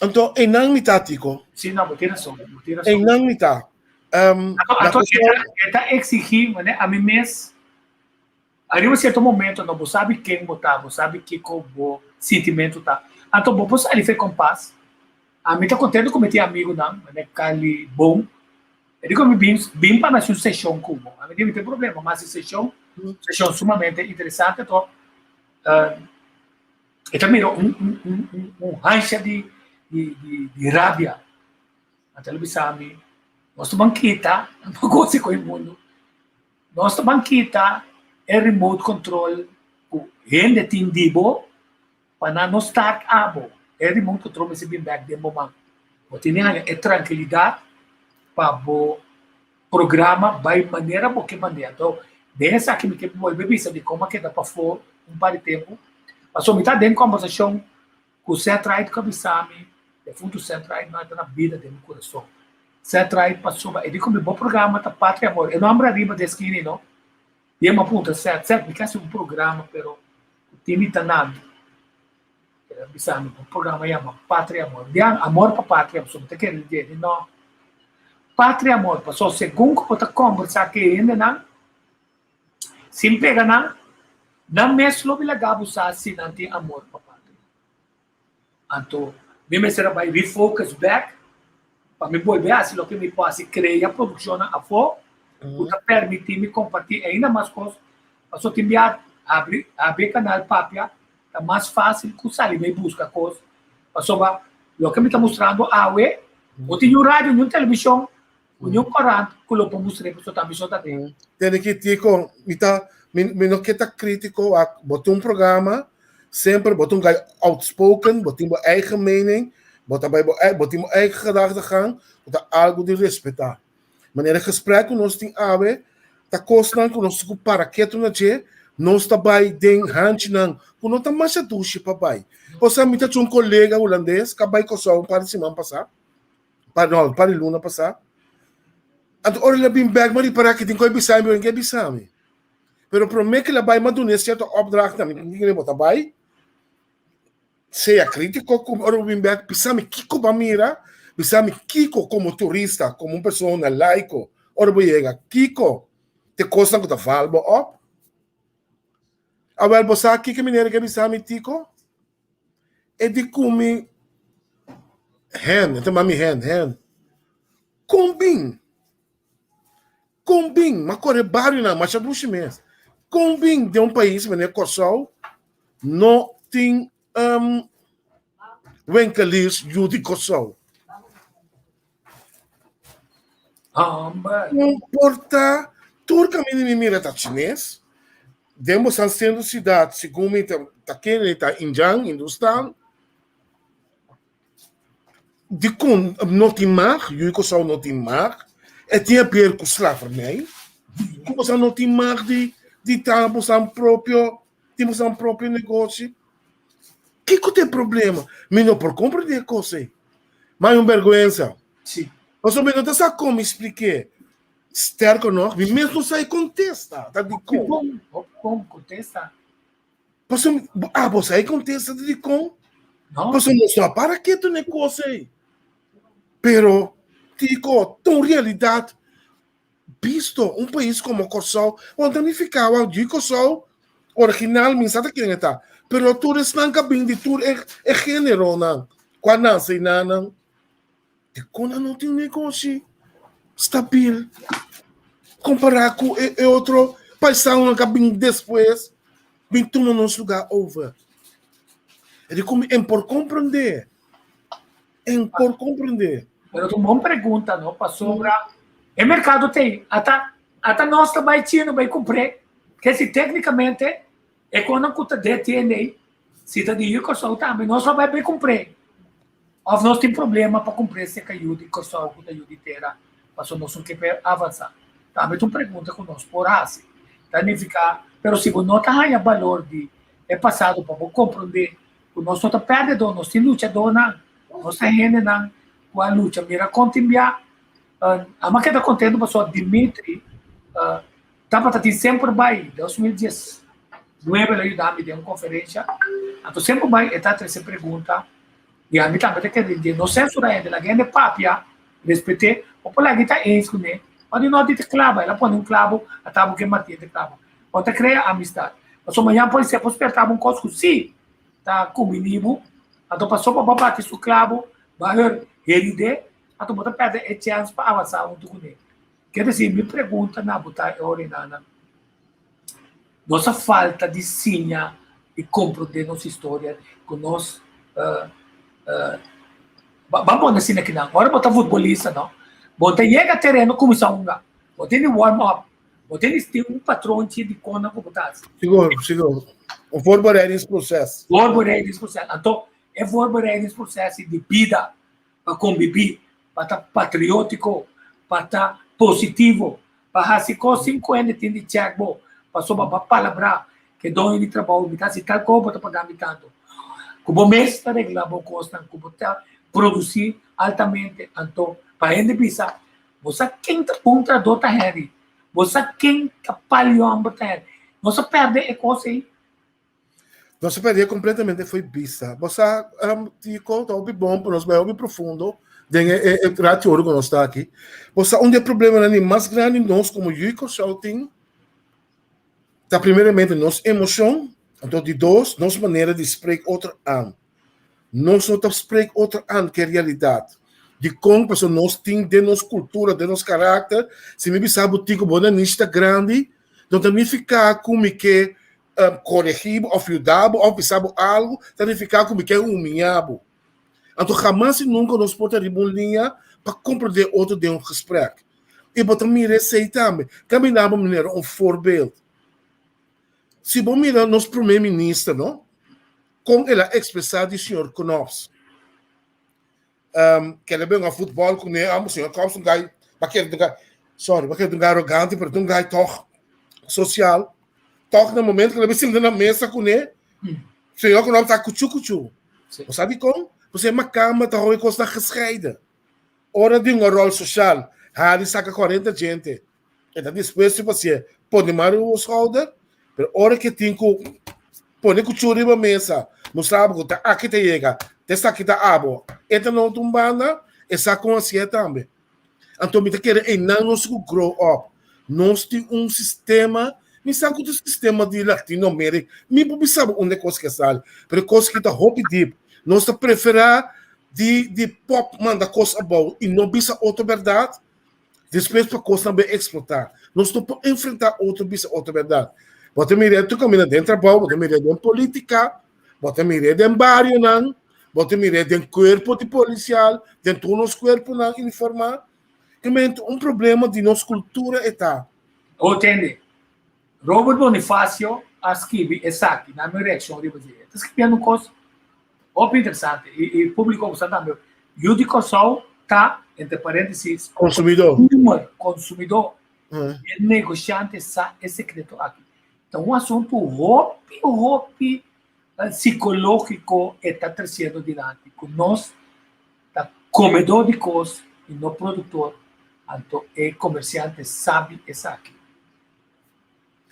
Anto, einan mi ta, Tico. Sí, no, bo tin rason, bo tin rason. Einan mi ta. Um, Anto, e ta exigí, mane, a mi mes, arriba cierto momento, no, bo sabi ken bo ta, bo sabi kiko bo sintimento ta. Anto, bo por sali fe kompas. A mi ta contento ku mi tin amigunan, mane, Kali, Bon. E di ku mi bin, bin pa mi hasi un seshon ku bo. A mi di, mi tin problema, mi hasi seshon, seshon sumamente interesante, to, uh, E ta mira un, un, un, un, un hansha di, di, di, di rabia. Anto el a bisa mi, nos ta ban kita, pa gosi ku e mundu, nos ta ban kita e remote control ku hende tin di bo pa nan no start abo. E remote control mester bin bek den bo man. Bo tin di haña e trankilidat pa bo programa bai manera bo ke mand'é. Anto, den esaki mi ke bolbe bisa di kon a keda pafó un par di tempu, pasobra mi ta den kòmbersashon ku Seth Wright ku a bisa mi, defuntu Seth Wright no a ta na bida den mi kurason. Seth Wright pasobra e di ku mi bo programa ta Patria Amor. E nòmber ariba den skina no. I e mi a puntra Seth, Seth mi ke hasi un programa pero ku tin mi ta na mi. El a bisa mi un programa yama Patria Amor. Di amor pa patria, pasobra mi ta kere di dje. No. Patria Amor, pasobra segun ku bo ta kombersá ku e hendenan, sin pega nan, nan mes lo laga bo sa si nan tin amor pa patria. Anto, mi mester a bai refocus bèk pa mi bolbe hasi loke mi por hasi, krea produkshonnan afó ku ta permití mi kompartí ainda mas kos. Pasobra tin bia habri habri e kanal papia ta mas fácil ku sali bai buska kos, pasobra loke mi ta mustrando awe, no tin niun radio, niun televishon, ku niun korant ku lo por mustr'é, pasobra ta mi so ta den. Tene ki Tico, mi ta, mi, mi no ke ta krítiko, wak, bo tin un programa, semper bo ta un guy outspoken, bo tin bo eigen mening, bo ta bai bo, bo tin bo eigen gedachtegang, ku ta algu di respetá. Manera e gesprek ku nos tin awe ta kosnan ku nos ku para ketu na dje, nos ta bai den hanchinan ku no ta masha dushi pa bai. Osea mi ta cu un kolega hulandes ku a bai Kòrsou un par di siman pasá, par no, un par di luna pasá. Anto ora el a bin bèk mi a ripará ku tin ku a bisa mi, pero el a bisa mi. Pero promé ku el a bai mi a dun'é sierto opdrachtnan, mi tin kere bo ta bai. Sea krítiko ku ora bo bin bèk, bisa mi kiko bo a mira, bisa mi kiko komo turista, komo un persona laiko, ora bo yega, kiko ta e kosnan ku ta val bo òp. Awèl, bo sa kiko manera ke bisa mi Tiko? E di ku mi hen, e ta manda mi hen, hen, kon bin? Kon bin? M'a kore barionan masha dushi mes. Kon bin den un pais manera Kòrsou no tin um, winkeliers yu di Kòrsou? Homber. No importa, tur kaminda mi mira ta chines. Den bosan sentro siudat, segun mi ta, ta kende ta Indian, Hindustan. Dikon no tin mag? Yu Kòrsou no tin mag? E tin haber ku slavernij? Ku boso no tin mag di di traha boso propio, tin boso propio negoshi? Kiko ta e problema? Mi no por komprendé e kos ei. Ma e un bèrgwensa. Sí. Pasobra mi no ta sa kon mi splik'é. Sterker nog, mi mes no sa e kontesta. Ta dikon? Bon, bon kontesta. Pasobra, abo sa e kontesta ta dikon? No. Pasobra nos no a para ketu na e kos ei. Pero, Tico, ta un realidat bisto. Un pais komo Kòrsou, bo ta nifiká wak di Kòrsou original mi sa ta ken e ta. Pero tur esnan ku a bin di tur e e géneronan ku a nase enanan, Dikon nan no tin negoshi stabil kompará ku e e otro paisanonan ku a bin despues bin tuma nos lugá over? E di ku mi en por komprendé, en por komprendé. Pero ta un bon pregunta, no? Pasobra e merkado ta ei. Ata, ata nos ta bai chino bai kumpr'é. Ke si téknikamente e konan ku ta detiene si ta di yu Kòrsou tambe, nos lo bai bai kumpr'é. Òf nos tin problema pa kumpr'é serka yu di Kòrsou ku ta yu di tera pasobra nos no ke pa e avansá? Tambe ta un pregunta ku nos por hasi. Ta nifiká, pero si bo no ta haña balor di e pasado pa bo komprondé ku nos no ta pèrdedó, nos tin luchadónan, nos ta hendenan ku a lucha. Mira kon tin bia, amo a keda kontentu pasobra Dimitri tabata tin semper bai 2019 el a yuda mi den un konferensha, anto semper bai e ta trese pregunta i ami tambe ta kere di no sensura hende, laga hende papia, respet'é, bo por laga i ta eens kuné, ora di no di ta klaba, el a pone un klabo, a tabo ke martier ta klaba. Bo ta krea amistat. Pasobra mañan por ser por sperta bo un kos ku sí ta kumbiní bo, anto pasobra bo a bati su klabo, bo a heur herid'é, anto bo ta pèrdè e chèns pa avansá huntu kuné. Ke desir, mi pregunta na bo ta e ora einan, nos a falta di siña i komprondé nos historia ku nos Ban pone asina kinan, ora bo ta futbolista no, bo ta yega tereno kuminsá hunga, bo tin di warm up, bo tin di tin un patronchi di konan ku bo ta hasi. Sigur, sigur. Un voorbereidingsproces. Voorbereidingsproces. Anto, e voorbereidingsproces di bida pa kombibí, pa ta patriótiko, pa ta positivo, pa hasi kos sin ku hende tin di chèk bo, pasobra bo a palabrá ku e doño di trabou, mi ta hasi tal kos, bo ta paga mi tantu. Ku bo mes ta reglá bo kosnan, ku bo ta produsí altamente. Anto, pa hende bisa, bo sa ken ta bon trahadó ta Henry, bo sa ken ta pal yòmber ta Henry. Nos a pèrdè e kos ei. Nos a pèrdè kompletamente fo'i bista. Bo sa, Tico, ta hopi bon pa nos bai hopi profundo den e e ratio ora ku nos ta aki. Bo sa un di e problemanan di mas grandi nos komo yu Kòrsou tin ta primeramente nos emoshon, anto di dos nos manera di spreek otro aan. Nos no ta spreek otro aan ku e realidat. Dikon? Pasobra nos tin den nos kultura, den nos karakter, si mi bisa bo tin ku bo nanishi ta grandi, no ta nifiká ku mi ke koregí bo òf yuda bo òf bisa bo algu, ta nifiká ku mi ke humiá bo. Anto hamas i nunka nos por ta riba un liña pa komprendé otro den un gesprek. I bo ta mira esei tambe. Kaminda bo manera un voorbeeld. Si bo mira nos prome minister no, kon el a ekspresá di señor Knops. Um, kere ben a futbol kuné, amo señor Knops un gai, ba kere un gai, sorry, ba kere un gai arrogante, pero un gai toch social. Toch na momento ku el a sinta na mesa kuné, señor Knops ta kuchu kuchu. Bo sa dikon? Pasobra e makamba ta hou e kosnan gescheiden. Ora di un rol social, Harry saka 40 gente. E ta dispuesto pa hacié pone man riba bo schouder, pero ora ke tin ku pone kuchú riba mesa, mustra bo ku ta aki ta yega, ta esaki ta abo, e ta na otro un banda, e sa kon hacié tambe. Anto mi ta kere einan nos ku grow up. Nos tin un sistema, mi sa ku ta sistema di Latinoamerica, mi por bisa bo unda e kos ke sali, pero e kos ki ta hopi diep. Nos ta preferá di di pop manda kos abou i no bisa otro bèrdat, despues pa kosnan bai eksplotá. Nos no por enfrentá otro bisa otro bèrdat. Bo ta mir'é tur kaminda den trabou, bo ta mir'é den polítika, bo ta mir'é den barionan, bo ta mir'é den kuerpo di polisial, den tur nos kuerponan uniformá. Realmente un problema di nos kultura e ta. Bo tende, Robert Bonifacio a skibi esaki, na mi reakshon riba dje. E ta skibiendo un kos hopi interesante i i públiko ku sa tambe. Yu di Kòrsou ta, entre paréntesis, Konsumidó. consumer, konsumidó. E negoshante sa e sekreto aki. Ta un asuntu hopi, hopi sikológiko e ta tresiendo dilanti ku nos ta komedó di kos i no produktor. Anto e komersiante sabi esaki.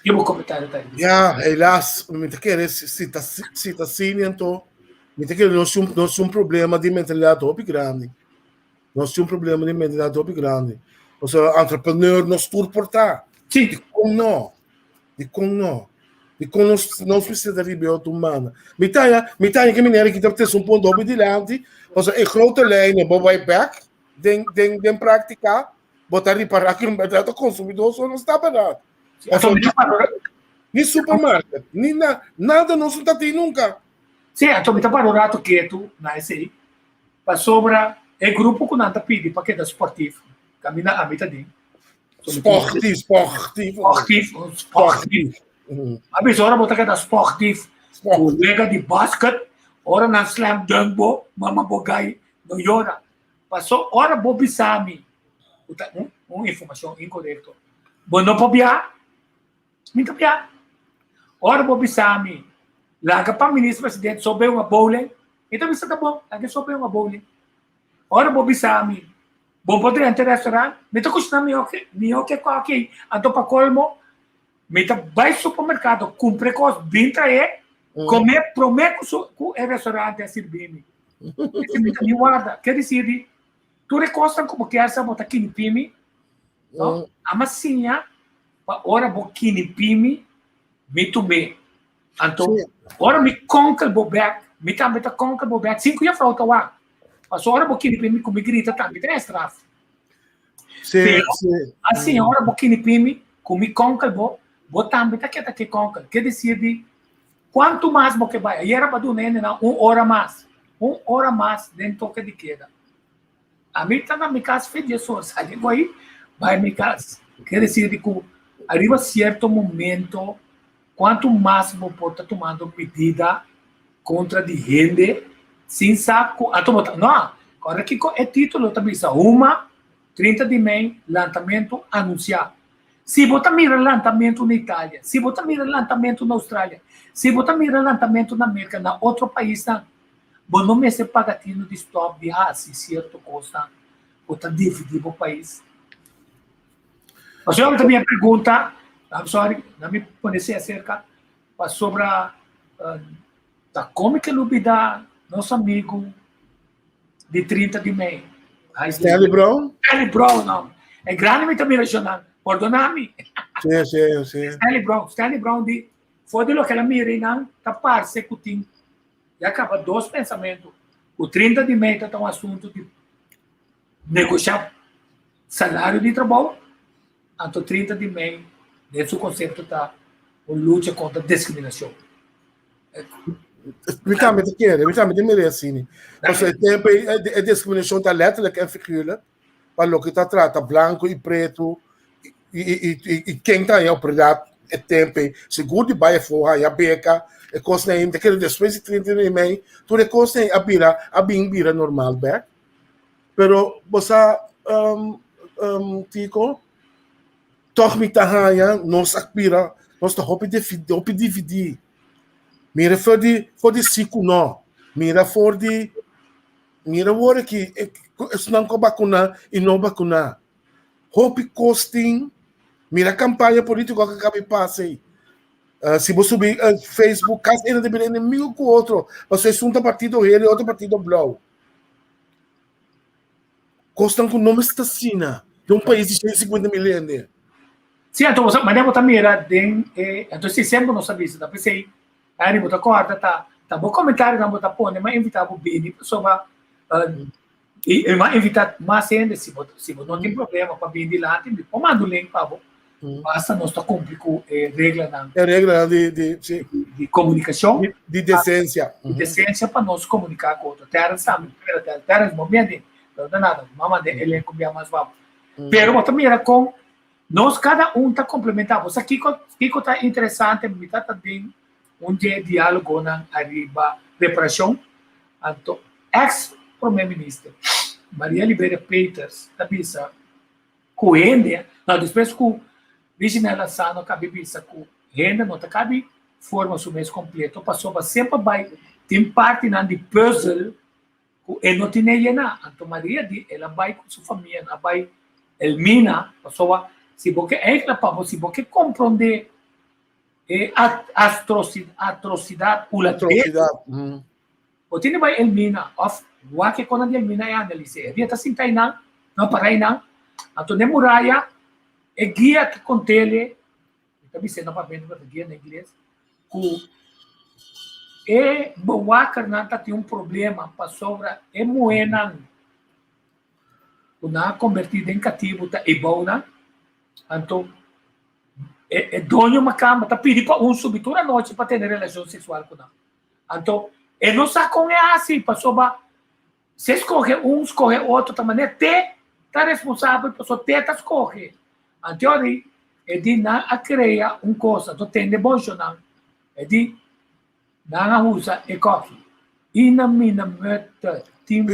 Ki bo komentario ta riba esaki? Ya, helaas, mi ta kere si ta si ta asina anto mi ta kere nos tin nos tin un problema di mentalidad hopi grandi. Nos tin un problema di mentalidad hopi grandi. Pasobra entrepreneur nos tur por ta. Sí. Dikon no? Dikon no? Dikon nos nos mester ta riba e otro manda? Mi ta haña mi ta haña ke manera ki ta trese un punto hopi dilanti, pasobra e grote lijnen bo bai bek den den den práktika bo ta ripará ku en bèrdat e konsumidó so no sta bèrdat. Pasobra ni supermarket ni na nada nos no ta tin nunka. Sí, anto mi ta para un rato ketu na esei, pasobra e grupo ku nan ta pidi pa keda sportief, kaminda ami ta den. Sportief, sportief. Sportief, sportief. A bisa ora bo ta keda sportief, ku wega di basket, ora nan slam dunk bo, mama bo gai no yora. Paso ora bo bisa mi ku ta un un informashon inkorekto, bo no por bia, mi ta bia. Ora bo bisa mi laga pa minister presidente so bay un bowling, mi ta bisa ta bon, laga so bay un bowling. Ora bo bisa mi bo por drenta restaurant, mi ta kushina mihó ke mihó ke koki. Anto pa kolmo mi ta bai supermerkado kumpra e kos bin trae, kome prome ku su ku e restaurante a sirbi mi. Ese mi ta mi warda. Ke disir di tur e kosnan ku bo kier sa bo ta kinipí mi, no? Ama siña pa ora bo kinipí mi, mi tum'é. Anto, ora mi konkel bo bèk, mi tambe ta konkel bo bèk sin ku jefrou ta wak. Pasobra ora bo kinipí mi ku mi grita tambe ta straf. Sí, Pero, sí. asina ora bo kinipí mi ku mi konkel bo, bo tambe ta keda ke konkel. Ke disir di Cuanto mas bo ke bai? Ayera bo a duna hendenan un ora mas. Un ora mas den toke di keda. Ami ta na mi cas fe dies or, sali bo ahi, bai mi cas. Ker decir di cu ariba cierto momento, cuanto mas bo por ta tumando medida contra di hende sin sa cu anto bo ta, no, ora kico e titulo ta bisa, Huma, 30 di mei, lantamento anuncia. Si bo ta mira lantamentu na Italia, si bo ta mira lantamentu na Australia, si bo ta mira lantamentu na Merka, na otro paisnan, bo no mester paga tinu di stòp di hasi sierto kosnan ku ta dividí bo pais. Pasobra mi ta bin a pregunta, I'm sorry, na mi pone esei aserka, pasobra ta kon mi ke lubidá nos amigu di 30 di mei. Stanley Brown? Stanley Brown, no. E grandi mi ta mira shonan. Pordona mi. Sí, sí, sí. Stanley Brown. Stanley Brown di, for di loke la mira nan, ta parse ku tin, ya kaba dos pensamentu. Ku 30 di mei ta ta un asuntu di negosha salario di trabou, anto 30 di mei, den su konsepto ta un lucha kontra diskriminashon. Mi tambe ta kere, mi tambe ta mira asina. Pasobra e tempo ei e discriminacion ta letterlijk en figuurlijk pa loke ta trata blanco y preto y, y, y, y ken ta haña oportunidad e tempo ei. Sigur di bai afó haña beka, e kosnan ei. Mi ta kere despues di 30 di mei tur e kosnan ei a bira, a bin bira normal bek. Pero bo sa, um, um, Tico, Tòg mi ta haña nos a bira, nos ta hopi hopi dividí. Mira for di for di sí ku nò. Mira for di mira awor aki esnan ku a bakuná i no bakuná. Hopi kos tin. Mira kampaña polítiko ku a kaba di pasa ei. Si bo subi Facebook kasi hende ta bira enemigo ku otro pasobra esun ta partido hel i otro partido blou. Kosnan ku no mester ta asina den un pais di 150 mil hende. Sí, anto bo sa, manera bo ta mira den e, anto si semper nos a bisa, ta p'esei, Henry, bo ta kòrda ta, ta bo komentarionan bo ta pone, m'a invitá bo bini pasobra, i m'a invitá mas hende, si bo, si bo no tin problema pa bini dilanti, mi por manda un link pa bo, basta nos ta kumpli ku e reglanan. E reglanan di, di, sí. Di komunikashon. Di, di desensia. Di desensia pa nos komuniká ku otro. Terence tambe, mira Terence, Terence bo mia den, pero no nada, m'a manda e elenko bia mas babo. Pero bo ta mira kon nos kada un ta komplementá. Bo sa kiko, kiko ta interesante, mi ta ta den un dje diálogonan ariba reparashon, anto eks prome minister Maria Liberia Peters ta bisa, Ku hende, no despues ku Reginald Lasano kabi bisa ku hende no ta kabi forma su mes kompleto pasobra semper bai tin partinan di pùzel ku e no tine yená. Anto Maria di el a bai ku su famia, nan a bai. Elmina, pasobra si bo ke eigenlijk pa bo, si bo ke komprondé e atrosidat hulandes, Atrosidat. Bo tin di bai Elmina of wak e konan di Elmina i analis'é. E dia ta sinta einan, no para einan. Anto n'e muraya e guia ta kont'el, mi ta bis'é na papiamentu pero ta guia na ingles, ku e bewakernan ta tin un problema pasobra e muhénan ku nan a kombertí den katibu ta ebounan. Anto e doño makamba ta pidi pa un subi tur anochi pa tene relashon seksual ku nan. Anto e no sa kon e hasi pasobra si e skohe un skohe otro ta manera te ta responsabel pasobra te ta skohe. Anto ori e di nan a krea un kos anto tende bon shonnan e di nan a usa e koki ina mina mete tin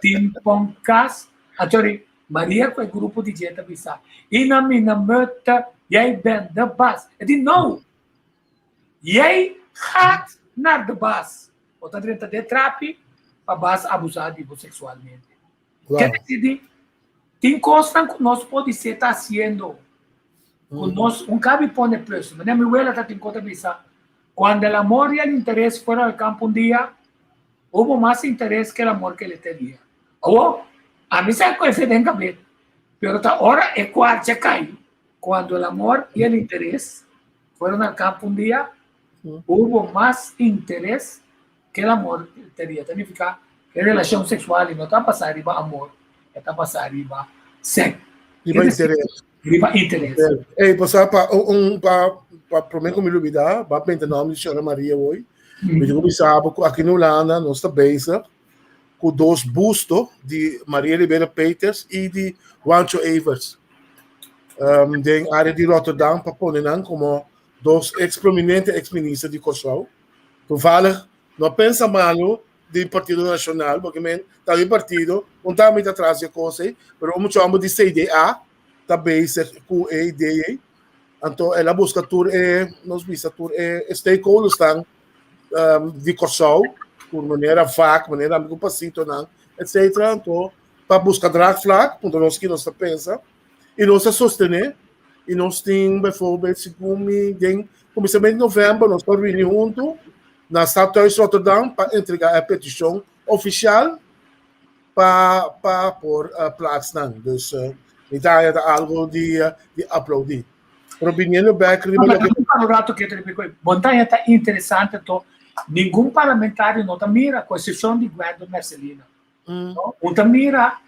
tin pon kas anto ori Maria ku e grupo di dje ta bisa ina mina mete jij bent de baas e di no. Jij gaat naar de baas. Bo ta drenta den trapi pa baas abusá di bo seksualmente. Wow. Ke decidi, tin kosnan ku nos podisé ta hasiendo ku nos un kabi pone plus. Manera mi wela ta tin kos ta bisa, Cuando el amor y el interés fueron al campo un día, hubo más interés que el amor que le tenía. Awor, ami sa ku esei den kabes, pero ta ora e kuarcha kai, Cuando el amor y el interés fueron al campo un día, hubo más interés que el amor tenía. Ta nifica e relacion sexual no ta basa riba amor, e ta basa riba seks. Riba interes. Riba interes. Ey, pasá pa un pa pa promé ku mi lubidá, ba menta nòmber di señora Maria hoy. Mi tin ku bisa bo ku aki na Hulanda nos ta bezig ku dos busto di Maria Libera Peters i di Juancho Everts den área di Rotterdam pa pone nan komo dos eks prominente eks minister di Kòrsou. Toevallig no a pensa malu di Partido Nashonal porque men ta di partido, un ta mi ta tras di e kos ei, pero un mucha hòmber di CDA ta bezig ku e idea ei. Anto el a buska tur e, nos bisa tur e stakeholdersnan di Kòrsou, ku manera vak, manera amigu pasitonan, etcetera, anto pa buska draagvlak, punto nos ki nos ta pensa, i nos ta sostené, i nos tin bijvoorbeeld segun mi den kuminsamentu di novèmber nos ta reuní huntu na Stadhuis Rotterdam pa entregá e petishon ofisial pa pa por plaats nan. Dus mi ta haña ta algu di di aplaudí. Pero biniendo bek riba loke. Un rato ke Montaña ta interesante to ningun parlamentario no ta mira ku eksepshon di Gwendolyn Mercelina. No? Un ta mira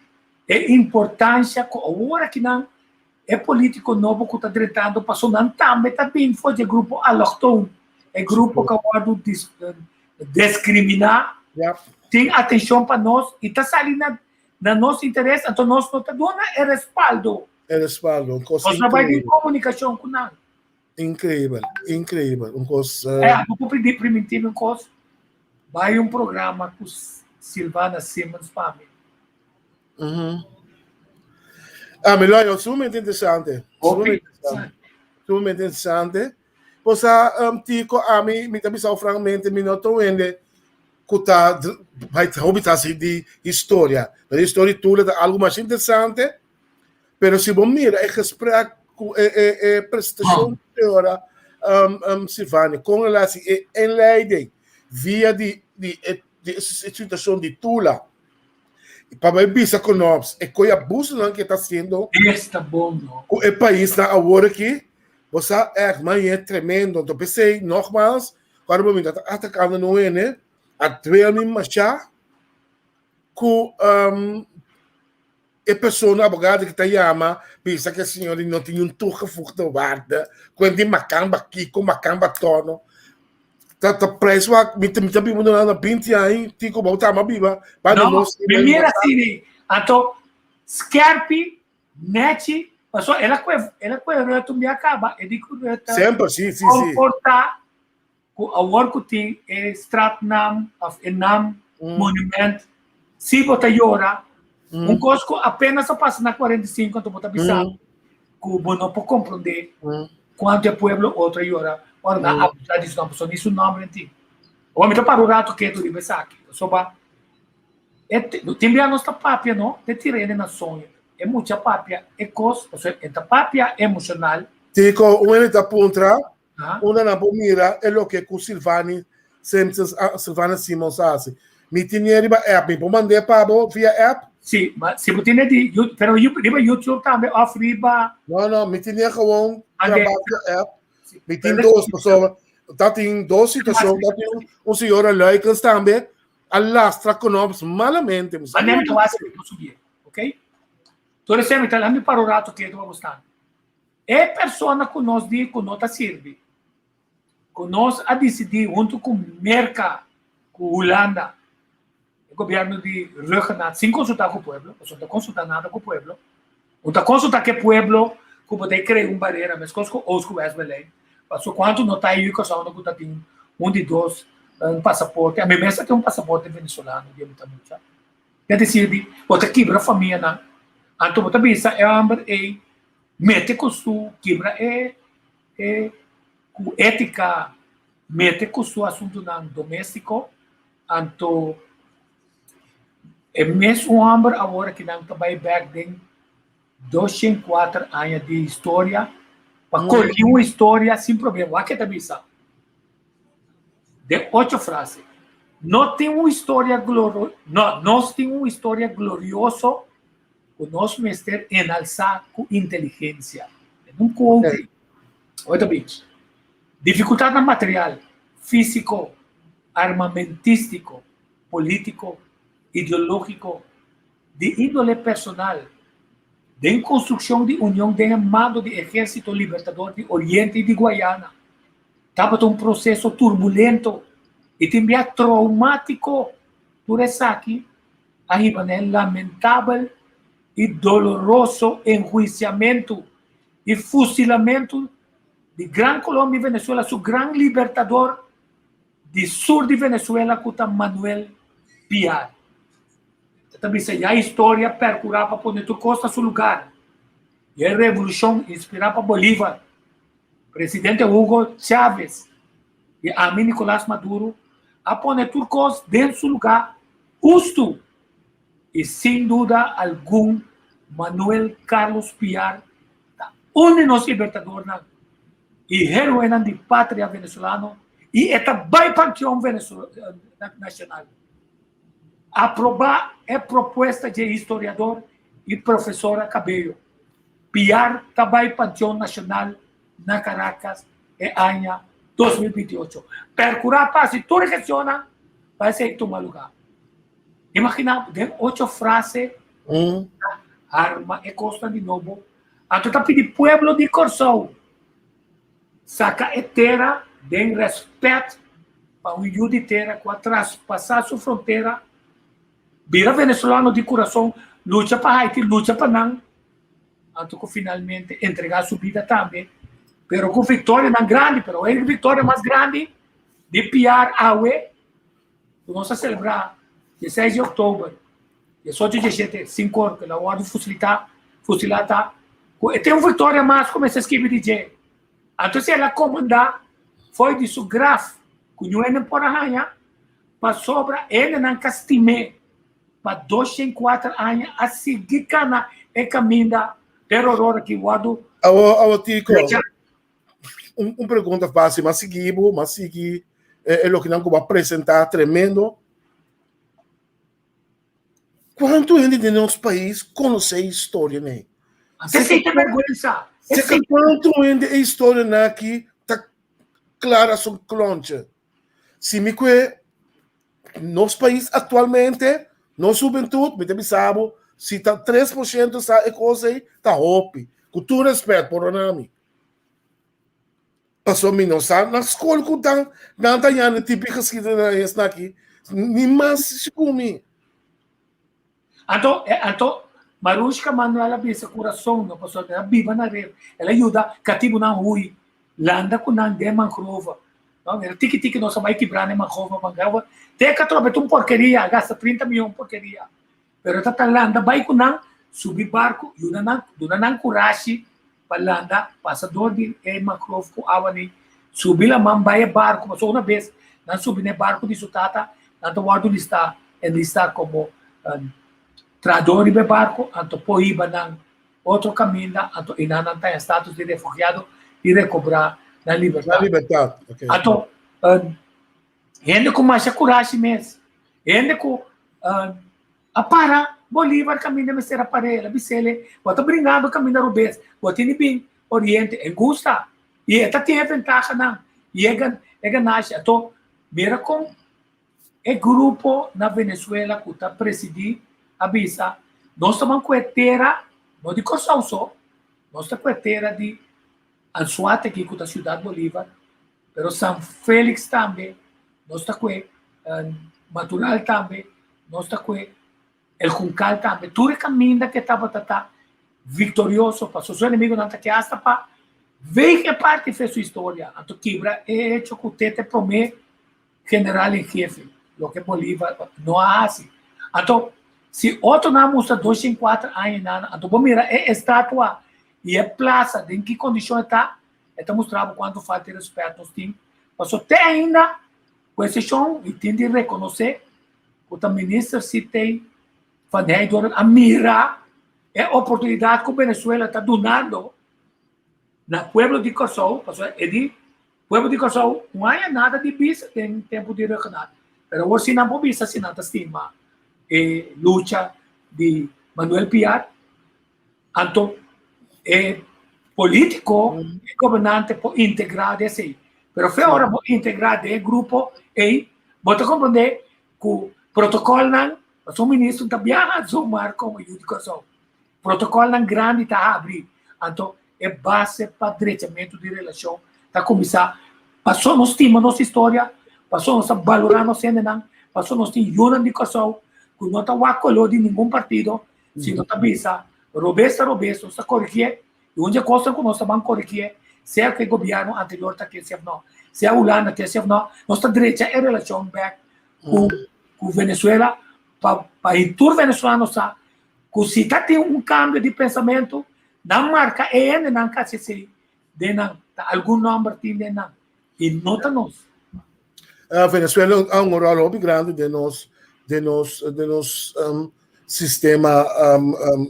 e importancia ku awor akinan e politico nobo ku ta drentando paso nan tambe ta bin for di e grupo allochtoon, e grupo ku a wordu diskriminá, tin atenshon pa nos i ta sali na na nos interes, anto nos no ta duna e respaldo. E respaldo, un kos Nos no bai tin increíbel. komunikashon ku nan. Increíbel, increíbel, un kos. Eh, abo por pidi primintimi un kos? Bai un programa ku Sylvana Simons pa mi. Ah, mi lo haña sumamente interesante. Hopi Sumamente interesante. Sumamente interesante. Cosa, um, Tico, ami, mi ta bisa francamente, mi no ta wende ku ta bai hopi ta hasi di historia. Pero historia tur ta algo mas interesante. Pero si bo mira e gesprek ku e e e presentacion de ora um, um, Silvani, kon el hasi e inleiding via di di e di e situacion di Tula. Pa bai bisa ku nos e koe abusonan ke ta hasiendo Esta bon, no? ku e paisnan awor aki, bo sa ègt man e tremendo. Anto p'esei nogmaals, kuando bo mira ta atakando no hende, a duel mi mashá ku e persona abogado ki ta yama bisa ku e señor no tin un toegevoegde waarde, ku e di makamba kiko, makamba tono. Ta ta prijs wak, mi ta mi ta biba na 20 aña, tiko bo ta ama biba, pa No, nos mi mira asina, anto skerpi Nechi, paso el a kue el a kue Rutte un bia kaba, e di ku Rutte Semper, si, si, si. komportá ku awor ku tin e straatnaam òf e naam monument, si bo ta yora, un kos ku apenas a pasa na 45 anto bo ta bisa ku bo no por komprondé kuantu e pueblo otro a yora ora nan a abusá di su nòmber, pasobra ni su nòmber nan tin. Awor mi ta para un ratu ketu riba esaki, pasobra e tin bia nos ta papia no, ta tira hende na soño. e mucha papia e kos, pasobra e ta papia emoshonal. Tiko, un hende ta puntra, unda nan por mira e loke ku Silvani Simpsons a, Silvana Simons a hasi? Mi tine riba app, mi por mand'é pa bo via app? Si, ma si bo tine di You, pero riba YouTube tambe òf riba. No, no, mi tine gewoon grabá via app. Mi tin dos, pasobra ta tin dos situashon, ta tin un señora Luikens tambe a lastra Knops malamente. Ma nem ta wak si bo subié, ok? Tur esei mi ta laha mi para un rato ketu pa bo sta. E persona ku nos di ku no ta sirbi, ku nos a disidí huntu ku Merka, ku Hulanda, e gobièrnu di Rhuggenaath, sin konsultá ku pueblo, pasobra no ta konsultá nada ku pueblo, no ta konsultá ku e pueblo ku bo ta krea un barera meskos ku Oost ku West Berlijn, pasobra kuantu no ta yu Kòrsou ku ta tin un di dos un pasaporte, ami mes ta tin un pasaporte venezolano di mi ta mucha, ta disidi bo ta kibra famianan, anto bo ta bisa e hòmber ei mete ku su kibra e e ku étika, mete ku su asuntunan doméstiko, anto e mesun hòmber awor aki nan ta bai bèk den 204 aña di historia pa koli un historia sin problema. Wak ke ta bisa den ocho frase, No tin un historia gloro, no, nos tin un historia glorioso ku nos mester enalsá ku inteligensia. Den un quote, oe ta bin, Difikultatnan material, físiko, armamentístiko, polítiko, ideológiko, di índole personal, den konstrukshon di union den e mando di Ehérsito Libertador di Oriente i di Guayana, tabata un proseso turbulento i tin bia troumátiko. Tur esaki a hiba na e lamentabel i doloroso enhuisiamentu i fusilamentu di Gran Colombia i Venezuela su gran libertador di sur di Venezuela ku ta Manuel Piar. E ta bisa ya historia perkurá pa pone tur kos na su lugar i e revolushon inspirá pa Bolívar, presidente Hugo Chávez i ami Nicolás Maduro a pone tur kos den su lugá hustu i sin duda algun Manuel Carlos Piar ta un di nos libertadornan i héroenan di patria venezolano i e ta bai panteon nacional. Aprobá e propuesta dje historiador i profesora Cabello. Piar ta bai Panteon Nacional na Caracas e aña 2028. Percurá pa haci tur e gestionnan pa esei tuma lugar. Imaginá bo den ocho frase ta arma e kosnan di nobo. Anto ta pidi pueblo di Kòrsou saka e tera den rèspèt pa un yu di tera ku a traspasá su frontera, bira venezolano di kurason, lucha pa Haiti, lucha pa nan, anto ku finalmente entregá su bida tambe, pero ku viktorianan grandi, pero e viktoria mas grandi di piar awe ku nos a selebrá dieseis di òktober, diesocho diesshete, sinku or ku el a wòrdu fusilitá, fusilá ta ku e tin un viktoria mas ku mester skibi di dje. Anto si el a komandá fo'i di su graf ku niun hende por a haña, pasobra hendenan ka stim'é pa 204 aña a sigui kana e kaminda pero ora ki wòrdu Awo, awo Tico, un, un pregunta fácil, mas sigui bo, mas sigui eh, loke nan ku bo a presentá tremendo. Kuantu hende den nos pais konosé e historia nei? Esei ta vergüenza. Seka kuantu hende e historia nan aki ta klara su klontje. Si mi kue nos pais aktualmente, nos hubentut, mi ta bisa bo, si ta 3% sa e kos ei, ta hopi. Ku tur rèspèt, pordona mi. Pasobra mi no sa na skol ku tan nan ta yana tipo di geschiedenis esaki, ni mas sigur mi. Anto, anto Marushka Manuel a bisa ku rason no, pasobra el a biba na ref, el a yuda katibunan hui, landa ku nan den mangrove. No, mira tiki tiki nos a bai kibra den mangrove, mangrove. Te katrobe ta un porkeria, a gasta 30 miyon porkeria. Pero ta ta landa bai ku nan, subi barku, yuda nan, duna nan kurashi pa landa, pasa dor di e mangrove ku awa nei, subi laman bai e barku, pasobra una bes nan subi na e barku di su tata, nan ta wòrdu listá, enlistá komo. Trahadó riba e barku, anto por hiba nan otro kaminda, anto einan nan ta haña status di refugiado i rekobrá nan libertat. Nan libertat, ok. Anto, hende ku masha kurashi mes, hende ku a para Bolívar kaminda mester a par'é, el a bis'é, bo ta bringando kaminda robes, bo tin di bin oriente, e gusta, i e ta tin e ventahanan, i e ganashi. Anto, mira kon E grupo na Venezuela ku ta presidí a bisa, Nos ta ban ku e tera, no di Kòrsou so, nos ta ku e tera di Anzoátegui ku ta Ciudad Bolívar, pero San Félix tambe, nos ta ku e Matural tambe, nos ta ku e El Juncal tambe. Tur e kaminda ku e tabata ta viktorioso pasobra su enemigunan ta ke asta pa veeg e parti fe su historia. Anto kibra e hecho ku te ta e promé general en jefe, loke Bolívar no a hasi. Anto, si otronan a mustra dos shin kuater aña einan, anto bo mira e estatua i e plasa den ki kondishon e ta, e ta mustra bo kuantu falta di rèspèt nos tin. Pasobra te ainda, ku eksepshon, i tin di rekonosé ku ta Minister CT. Van Heydoorn a mira e oportunidat ku Venezuela ta dunando na pueblo di Kòrsou, pasobra e di Pueblo di Kòrsou no haña nada di bisa den tempu di Rhuggenaath, pero awor si nan por bisa si nan ta stima e lucha di Manuel Piar, anto e polítiko, e gobernante por integrá den esei. Pero fe ora bo integrá den e grupo ei, bo ta komprondé ku protokòlnan, pasobra un minister no ta biaha zomaar komo yu di Kòrsou. Protocolnan grandi ta habri, anto e base pa drechamentu di relashon ta kuminsá. Paso nos stima nos historia, paso nos ta balorá nos hendenan, paso nos tin yunan di Kòrsou ku no ta wak koló di ningun partido, sino ta bisa robes ta robes, nos ta korigié. I un di e kosnan ku nos ta ban korigié, sea ku e gobièrnu anterior ta kesi òf nò, sea Hulanda kesi òf nò, nos ta drecha e relashon bèk ku ku Venezuela pa pa tur venezolano sa ku si ta tin un kambio di pensamentu, nan marka e hendenan kasi esei den nan, ta algun nòmber tin den nan i no ta nos. Venezuela a un ròl hopi grandi den nos den nos den nos sistema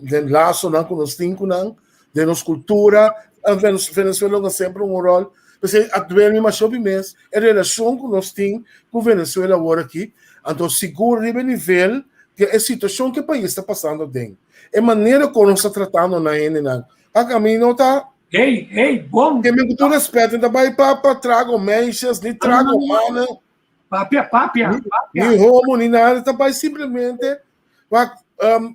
den lasonan ku nos tin ku nan, den nos kultura. Venezuela hunga semper un ròl. P'esei a duel mi masha hopi mes e relashon ku nos tin ku Venezuela awor aki. Anto sigur riba e nivel di e situashon ku e pais ta pasando aden, e manera kon nos ta tratando nan hendenan. Pak ami no ta. Hey, hey, bon. Ke men ku tur respet, no ta bai pa pa trago meisjes, ni trago mannen. Papia, papia, papia. Ni homo, ni nada. Ta bai simplemente wak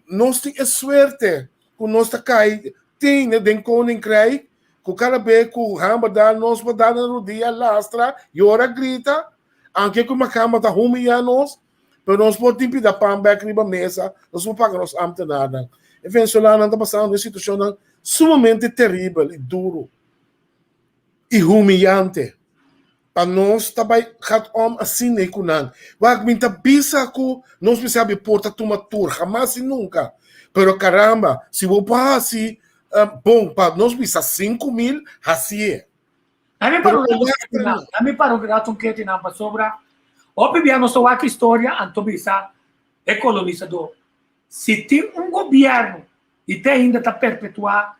nos tin e suerte ku nos ta kai tin den koninkrijk ku kada be ku hamba dal nos por dal na rodia, lastra, yora, grita, anke ku makamba ta humiyá nos, Pero nos por tin pida pan bek riba mesa, nos por paga nos ambtenarnan. E venezolanonan ta pasando den situacionnan sumamente teribel y duro y humillante. Pa nos ta bay gaat om asina cu nan. Wak, mi ta bisa cu nos mester habri porta tuma tur, hamas y nunca. Pero caramba, si bo por haci bon pa nos bisa 5000, haci'e. Dame para un rato, dame para un rato un keti nan pasobra hopi bia nos ta wak historia anto bisa e kolonisador. Si tin un gobierno i te ainda ta perpetua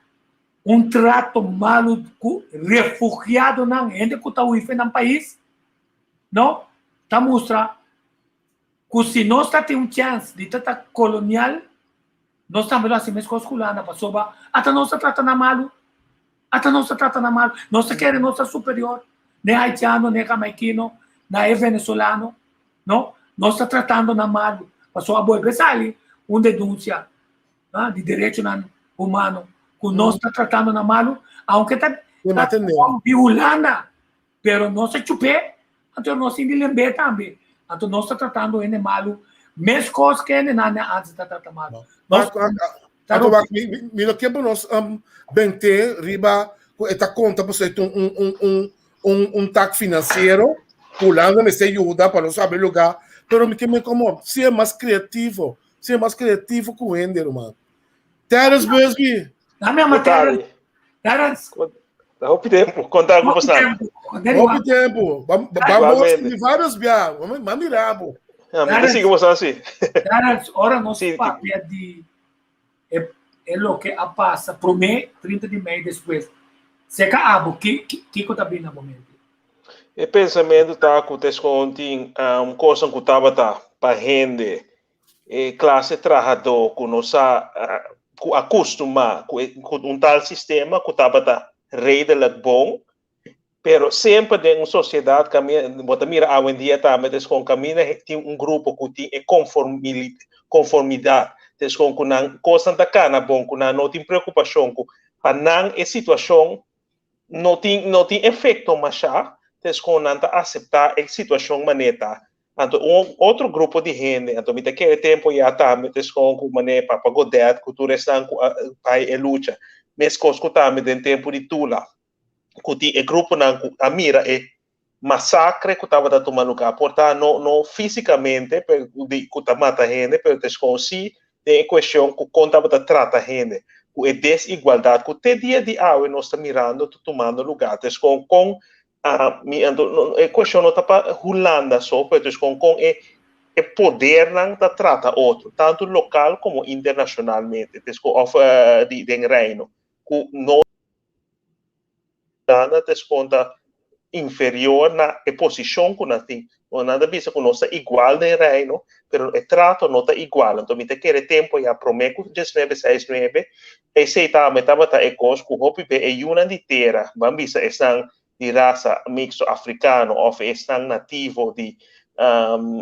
un trato malu ku refugiadonan, hende ku ta hui fe nan pais, no, ta mustra ku si nos ta tin un chèns di ta ta kolonial, nos tambe lo hasi meskos ku Hulanda pasobra ata nos ta trata nan malu. Ata nos ta trata nan mal. Nos ta kere nos ta superior n'e haitiano, n'e hamaikino, na e venezolano. No, nos ta tratando nan malu. Pasobra a bolbe sali un denunsia di derechonan humano ku nos ta tratando nan malu, aunke ta di Hulanda, pero nos a chup'é, anto nos tin di lemb'é tambe. Anto nos ta tratando hende malu meskos ku hendenan antes ta trata malu. Nos Anto wak, mi, mi no ke pa nos um, bente riba ku e ta konta pasobra e ta un, un, un, un, un tak finansiero ku Hulanda mester yuda pa nos habri lugá. Pero mi ke men komo sea mas kreativo, sea mas kreativo ku hende, ruman. Terence Busby. Dame ama Boa tarde. Terence. Hopi tempo, konta ku Hopi pasando. tempo. Hopi tempo. Vamos Igualmente. di vários bia. Vamos mirabo. Ah, mi ta Terence. sigui boso así. Terence, ora nos Sí, papia di. E e loke a pasa promé 30 di mei despues. Seka abo, ki kiko ta bini na bo mente? E pensamentu ta ku ta eskon tin un kosnan ku tabata pa hende, e klase trahadó ku no sa ku a kustumá ku un tal sistema ku tabata redelijk bon, Pero semper den un sociedad caminda, bo ta mira awendia tambe ta escon caminda tin un grupo cu tin e conformidad, ta escon cu nan cosnan ta cana bon, cu nan no tin preocupacion, cu pa nan e situacion no tin no tin efecto masha, ta escon nan ta acepta e situacion manera ta. Anto un otro grupo di hende, anto mi ta kere tempo ya tambe ta escon cu manera Papa Godett cu tur esnan cu a bay e lucha, mescos cu tambe den tempo di Tula. ku tin e gruponan ku a mira e masakre ku tabata tuma lugá. Por ta no no físikamente pero di ku ta mata hende, pero ta eskon sí den e kuestion ku kon tabata trata hende, ku e desigualdat ku te dia di awe nos ta mirando ta tumando lugá. Ta eskon kon mi anto e kuestion no ta pa Hulanda so, pero ta eskon kon e e podernan ta trata otro, tantu lokal komo internashonalmente, ta eskon òf di den Reino ku no. Nan ta eskonta inferior na e posishon ku nan tin. No, nan ta bisa ku nos ta igual den reino, pero e trato no ta igual. Anto mi ta kere tempu ya promé ku diesnuebe seis nuebe, esei tambe tabata e kos ku hopi be e yunan di tera, ban bisa esnan di rasa mixto afrikano òf esnan nativo di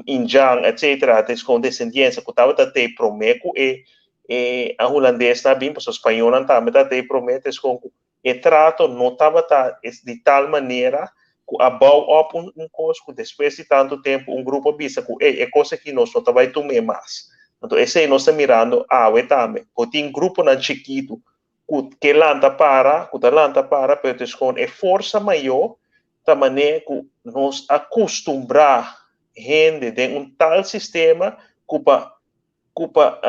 indjan etcetera, ta eskon desendiensia ku tabata te promé ku e E a hulandesnan a bin, pasobra spañolnan tambe ta te promé, ta eskon ku e trato no tabata di tal manera ku a bou op un un kos ku despues di tantu tempu un grupo a bisa ku ey e kos aki nos no ta bai tum'é mas. Anto esei nos ta mirando awe tambe. Bo tin gruponan chikitu ku ke lanta para, ku ta lanta para, pero ta eskon e forsa mayó ta manera ku nos a kustumbrá hende den un tal sistema ku pa ku pa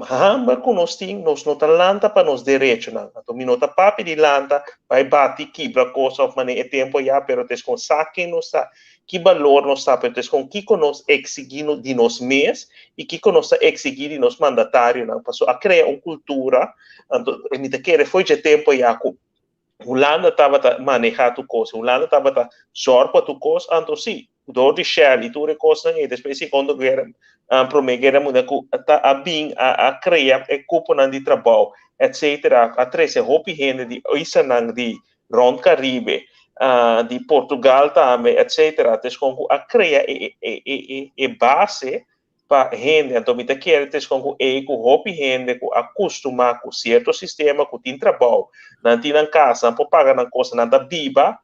hamber ku nos tin, nos no ta lanta pa nos derechonan. Anto mi no ta papia di lanta bai bati, kibra kos òf manera e tempu ayá, pero ta eskon sa ken nos ta, ki balor nos ta, pero ta eskon kiko nos eksigí di nos mes i kiko nos ta eksigí di nos mandatarionan. Pasobra a krea un kultura, anto mi ta kere fo'i dje tempu ayá ku Hulanda tabata maneha tur kos, Hulanda tabata zòrg pa tur kos, anto si, dor di Shell i tur e kosnan ei, despues di Segundo Guera, Promé Guera Mundial ku ta a bin a a krea e kuponan di trabou etsetera, a trese hopi hende di islanan di rònt Karibe, di Portugal tambe etsetera, tes kon ku a krea e e e e base pa hende. Anto mi ta kere ta eskon ku ei ku hopi hende ku a kustumá ku sierto sistema ku tin trabou, nan tin nan kas, nan por paga nan kos, nan ta biba,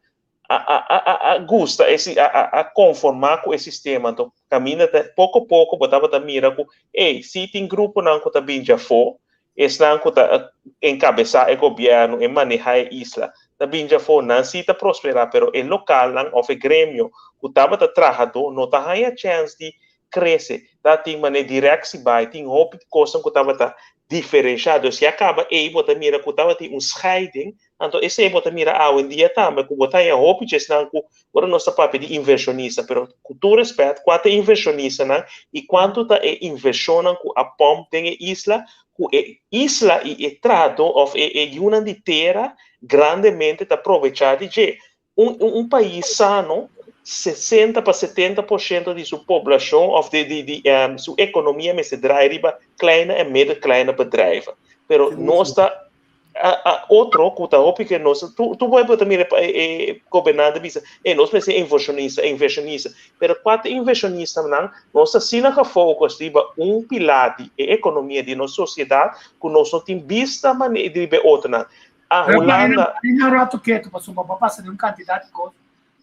a a a a a gusta e a a a konformá ku e sistema. Anto kaminda ta poko poko bo tabata mira ku ei si tin gruponan ku ta bin djafó, esnan ku ta enkabesá e gobièrnu, e manehá e isla, ta bin djafó, nan sí ta prosperá, pero e lokalnan òf e gremio ku tabata trahadó no ta haña chèns di krese, ta tin manera direksi bai, tin hopi kosnan ku tabata diferenshá. Dus ya kaba ei bo ta mira ku tabatin un scheiding, anto esei bo ta mira awendia tambe ku bo ta haña hopi djesnan ku ora nos ta papia di invershonista, pero ku tur rèspèt kua ta e invershonistanan i kuantu ta e invershonnan ku a pòmp den e isla, ku e isla i e trahadó òf e e yunan di tera grandemente ta probechá di dje. Un un pais sano, 60 pa 70% di su poblacion of di di di um, su economia mester draai riba kleine en middelkleine bedrijven. Pero nos ta a, a otro ku ta hopi ke nos tu tu bo ta mira e, e gobernante bisa e nos mester inversionista inversionista pero kua ta inversionista nan nos ta asina gefocus riba un pilar di e economia di nos sociedad ku nos no tin bista mane riba e otronan A Pero Hulanda. Para un rato ketu, pasobra bo a pasa di un kantidat di kos.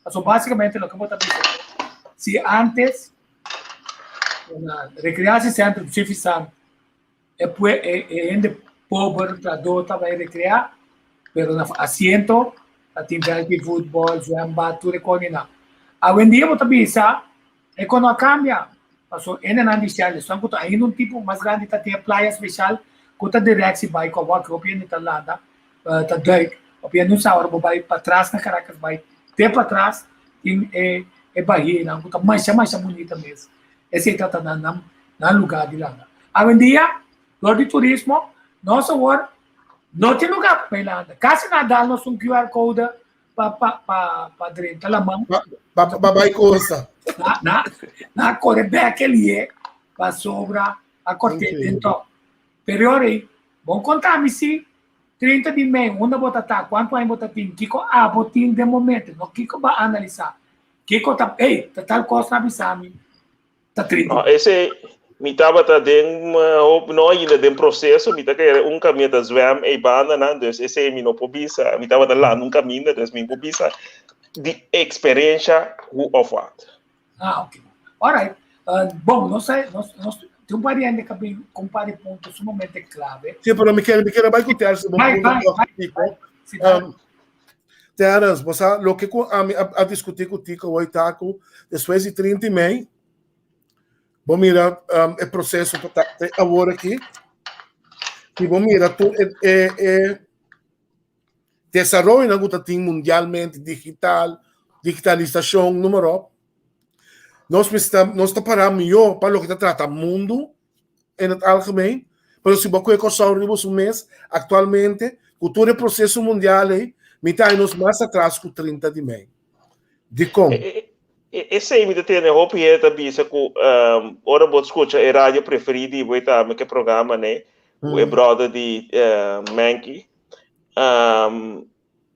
Pasobra basikamente loke bo ta bisa, si antes na rekreasiesentrum Suffisant e pue e e hende pober trahadó ta bai rekreá, pero na asiento ta tin vèlt di futbòl, zwembad, tur e kosnan. Awendia bo ta bisa E kon no a kambia, paso hendenan di Shell esnan ku ta ainda un tipo mas grandi ta tin e playa speshal ku ta direct si bai ku awor ku hopi hende ta landa ta duik hopi hende no sa ora bo bai patras na Caracas bai te patras tin e e bahianan ku ta masha masha bunita mes esei ta ta nan nan lugar di landa. Awendia dor di turismo. Nos awor no tin lugá pa bailanda. Kasi nan a dal nos un QR code pa pa pa pa drenta laman. Pa pa bai kosa. Na na na a kore bek elie pasobra a kort'é den tòp. Pero ora ei, bon konta mi si 30 di mei unda bo ta ta, kuantu aña bo ta tin, kiko abo tin den momento, no kiko bo a analisá. Kiko ta, ey, ta tal kos nan a bisa mi. Ta 30. No, ese mi tabata den hoop no ainda den proceso, mi ta kere un caminda ta zwem ei banda nan, dus ese mi no por bisa, mi tabata landa un caminda, dus mi por bisa di experiencia hoe of wat. Ah, ok. Alright. Bon, nos, nos, nos tin un par di hende ku a bin ku un par di punto sumamente clave. Sí, pero mi quiere, mi quiere bai ku Terence, bon Bai, punto bai, toch, bai, Tico. bai. Sí, dale. Terence, bo sa, loke ku ami a, a diskutí ku Tico hoy ta ku despues di 30 di mei, bo mira um, e proseso ku ta te awor aki, si bo mira tur e, e, e desaroyonan ku ta tin mundialmente, digital, digitalisashon, noem maar op, nos mester, nos ta pará mihó pa loke ta trata mundu in het algemeen, pero si bo koe Kòrsou riba su mes aktualmente, ku tur e proseso mundial ei, mi ta haña nos mas atras ku 30 di mei. Dikon? Esei mi ta tende hopi hende ta bisa ku ora bo skucha e radio preferí di bo i tambe ku e programa nei, ku e bròder di Menki,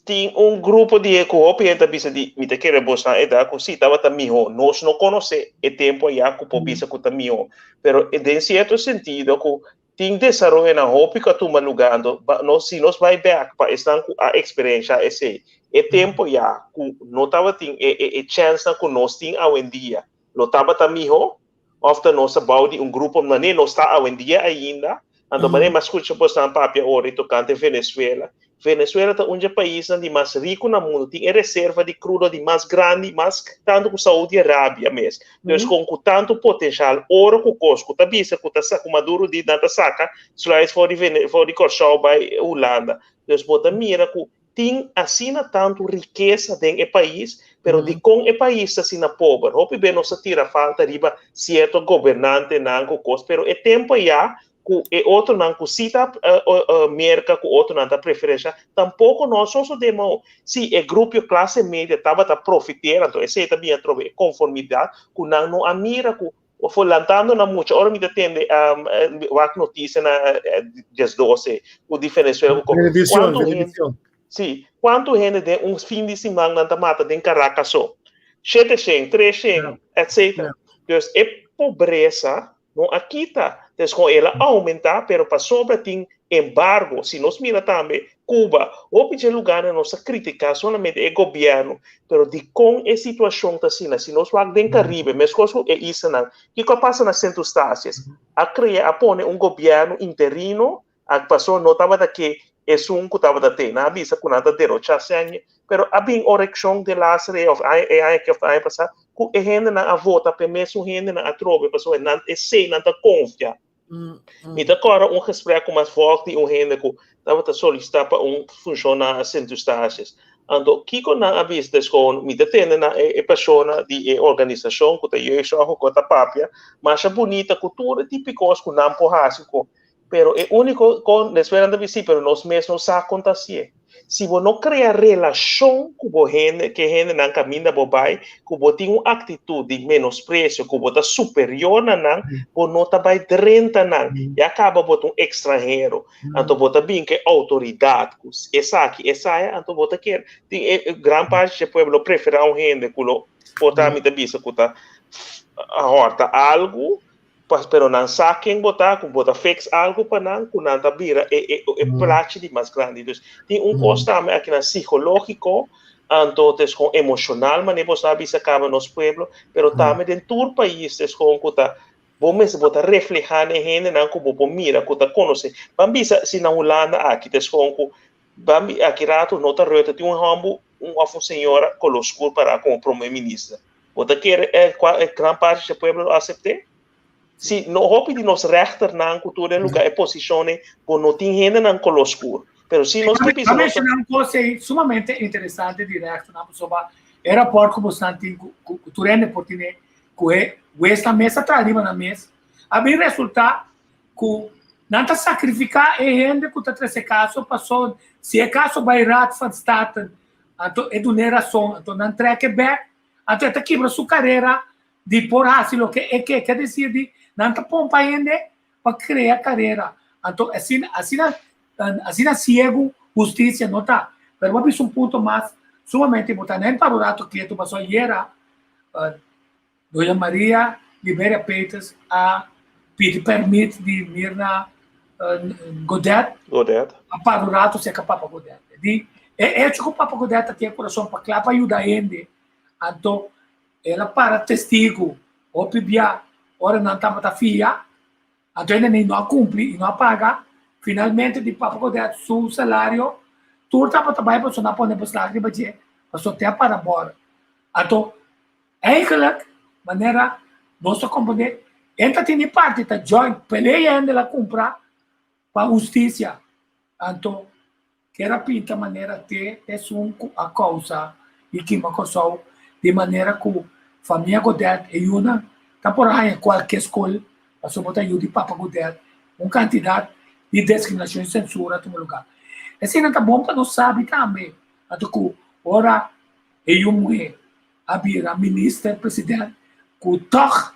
Tin un grupo di e ku hopi hende ta bisa di mi ta kere bosnan edat ku si tabata mihó. Nos no konosé e tempu ayá ku por bisa ku ta mihó. Pero den sierto sentido ku tin desaroyonan hopi ku a tuma lugá anto nos si nos bai bèk pa esnan ku a eksperenshá esei e tempu ayá ku no tabatin e e chènsnan ku nos tin awendia lo tabata mihó? Òf ta nos a bou di un grupo manera nos ta awendia ainda? Anto manera mi a skucha bosnan papia ora i tokante Venezuela. Venezuela ta un dje paisnan di mas riku na mundu, tin e reserva di krudo di mas grandi, mas tantu ku Saudi Arabia mes. Dus kon ku tantu potenshal, oro ku kos ku ta bisa ku ta ku Maduro di nan ta saka sluis for di for di Kòrsou bai Hulanda. Dus bo ta mira ku Tin asina tantu rikesa den e pais, pero dikon e pais ta asina pober? Hopi be nos a tira falta riba sierto gobernantenan ku kos, pero e tempu ayá ku e otronan ku si ta Merka ku otronan ta preferensha, tampoko no a sosodé mou. Si e grupio klase media tabata profitera, anto esei ta bin atrobe e konformidat ku nan no a mira ku Of lantando na mucha ora mi ta tende um, wak noticia na 12 ku di Venezuela ku Venevisión, kuantu hende Venevisión. sí, kuantu hende den un fin di siman nan ta mata den Caracas so? 700, 300, etc. Ja. Dus e pobresa no a kita. Dus kon el a aumenta, pero pasobra tin embargo. Si nos mira tambe Cuba, hopi dje lugarnan nos ta critica solamente e gobierno, pero dicon e situacion ta asina? Si nos wak den Caribe, mescos cu e islanan, kico a pasa na Sint Eustatius? A crea, a pone un gobierno interino, a paso no tabata ke esun cu tabata te. Nan a bisa cu nan ta derocha sèn, pero a bin oreccion de laatste rei of aña, e aña aki of aña pasa, cu e hendenan a vota p'e mesun hendenan atrobe, pasobra nan, esey nan ta confia. Mi ta kòrda un gesprek ku mas vòlk di un hende ku tabata solisitá pa un funshon na Sint Eustatius. Anto kiko nan a bisa des kon mi ta tende na e persona di e organisashon ku ta jeugdzorg ku ta papia masha bunita ku tur e tipikos ku nan por hasi ku pero e úniko kon despues nan ta bisa si pero nos mes no sa kon ta hasié. Si bo no krea relashon ku bo hende, ke hendenan kaminda bo bai, ku bo tin un aktitut di menospresio, ku bo ta superior na nan, bo no ta bai drenta nan. Ya kaba bo ta un ekstranhero. Anto bo ta bin ku e outoridat, ku esaki, esaya, anto bo ta kere. Tin e gran parti dje pueblo lo preferá un hende ku lo por ta, mi ta bisa, ku ta hòrta algu, Pas pero nan sa ken bo ta, ku bo ta fix algu pa nan, ku nan ta bira e e e plachi di mas grandi. Dus tin un kos tambe aki nan psikológiko, anto tes kon emoshonal manera bo sa bisa kaba nos pueblo, pero tambe den tur pais tes kon ku ta bo mester bo ta reflehá na e hendenan ku bo por mira, ku ta konosé. Ban bisa si na Hulanda aki tes kon ku ban bi aki ratu no ta Rutte tin un hòmber un òf un señora koló skur pará komo prome minister. Bo ta kere e kua e gran parti dje pueblo lo asept'é? Si no hopi di nos rechternan ku tur den lugá e posishonnan bo no tin hendenan koló skur. Pero si nos ke bisa A nos ta. menshoná un kos ei sumamente interesante di rechternan pasobra e rapòrt ku bosnan tin ku ku tur hende por tene ku e wesnan mes a traha riba nan mes a bin resultá ku. Nan ta sakrifiká e hende ku ta trese kaso paso si e kaso bai Raad van State anto e dun'é rason anto nan trek e bek anto e ta kibra su karera di por hasi loke e ke. Ke desir di nan ta pompa hende pa krea karera anto asina asina asina siegu hustisia no ta. Pero bo a bisa un punto mas sumamente importante. Nan para un rato ketu paso ayera Doña Maria Liberia Peters a pidi permit di Mirna Godet Godet. a para un rato serka Papa Godet. E di, e hecho ku Papa Godet ta tin e kurason pa kla pa yuda hende, anto el a para testigu hopi bia ora nan tabata fia, anto hende ni no a kumpli i no a paga. Finalmente di Papa Godet su salario tur tabata bai pasobra nan a pone beslag riba dje, pasobra te a para bor. Anto Eigenlijk, manera nos ta comprende, e ta tene parti, ta join, pelea hende la cumpra pa husticia. Anto, kier a pinta manera te esun cu a causa y kima Corsou, di manera cu famia Godet e yunan ta por haña cualke scol, pasobra bo ta yu di papa Godet, un cantidad di discriminacion y censura a tuma lugar. Eseinan ta bon pa nos sabi tambe, anto cu ora e yu muhe a bira minister president ku tòg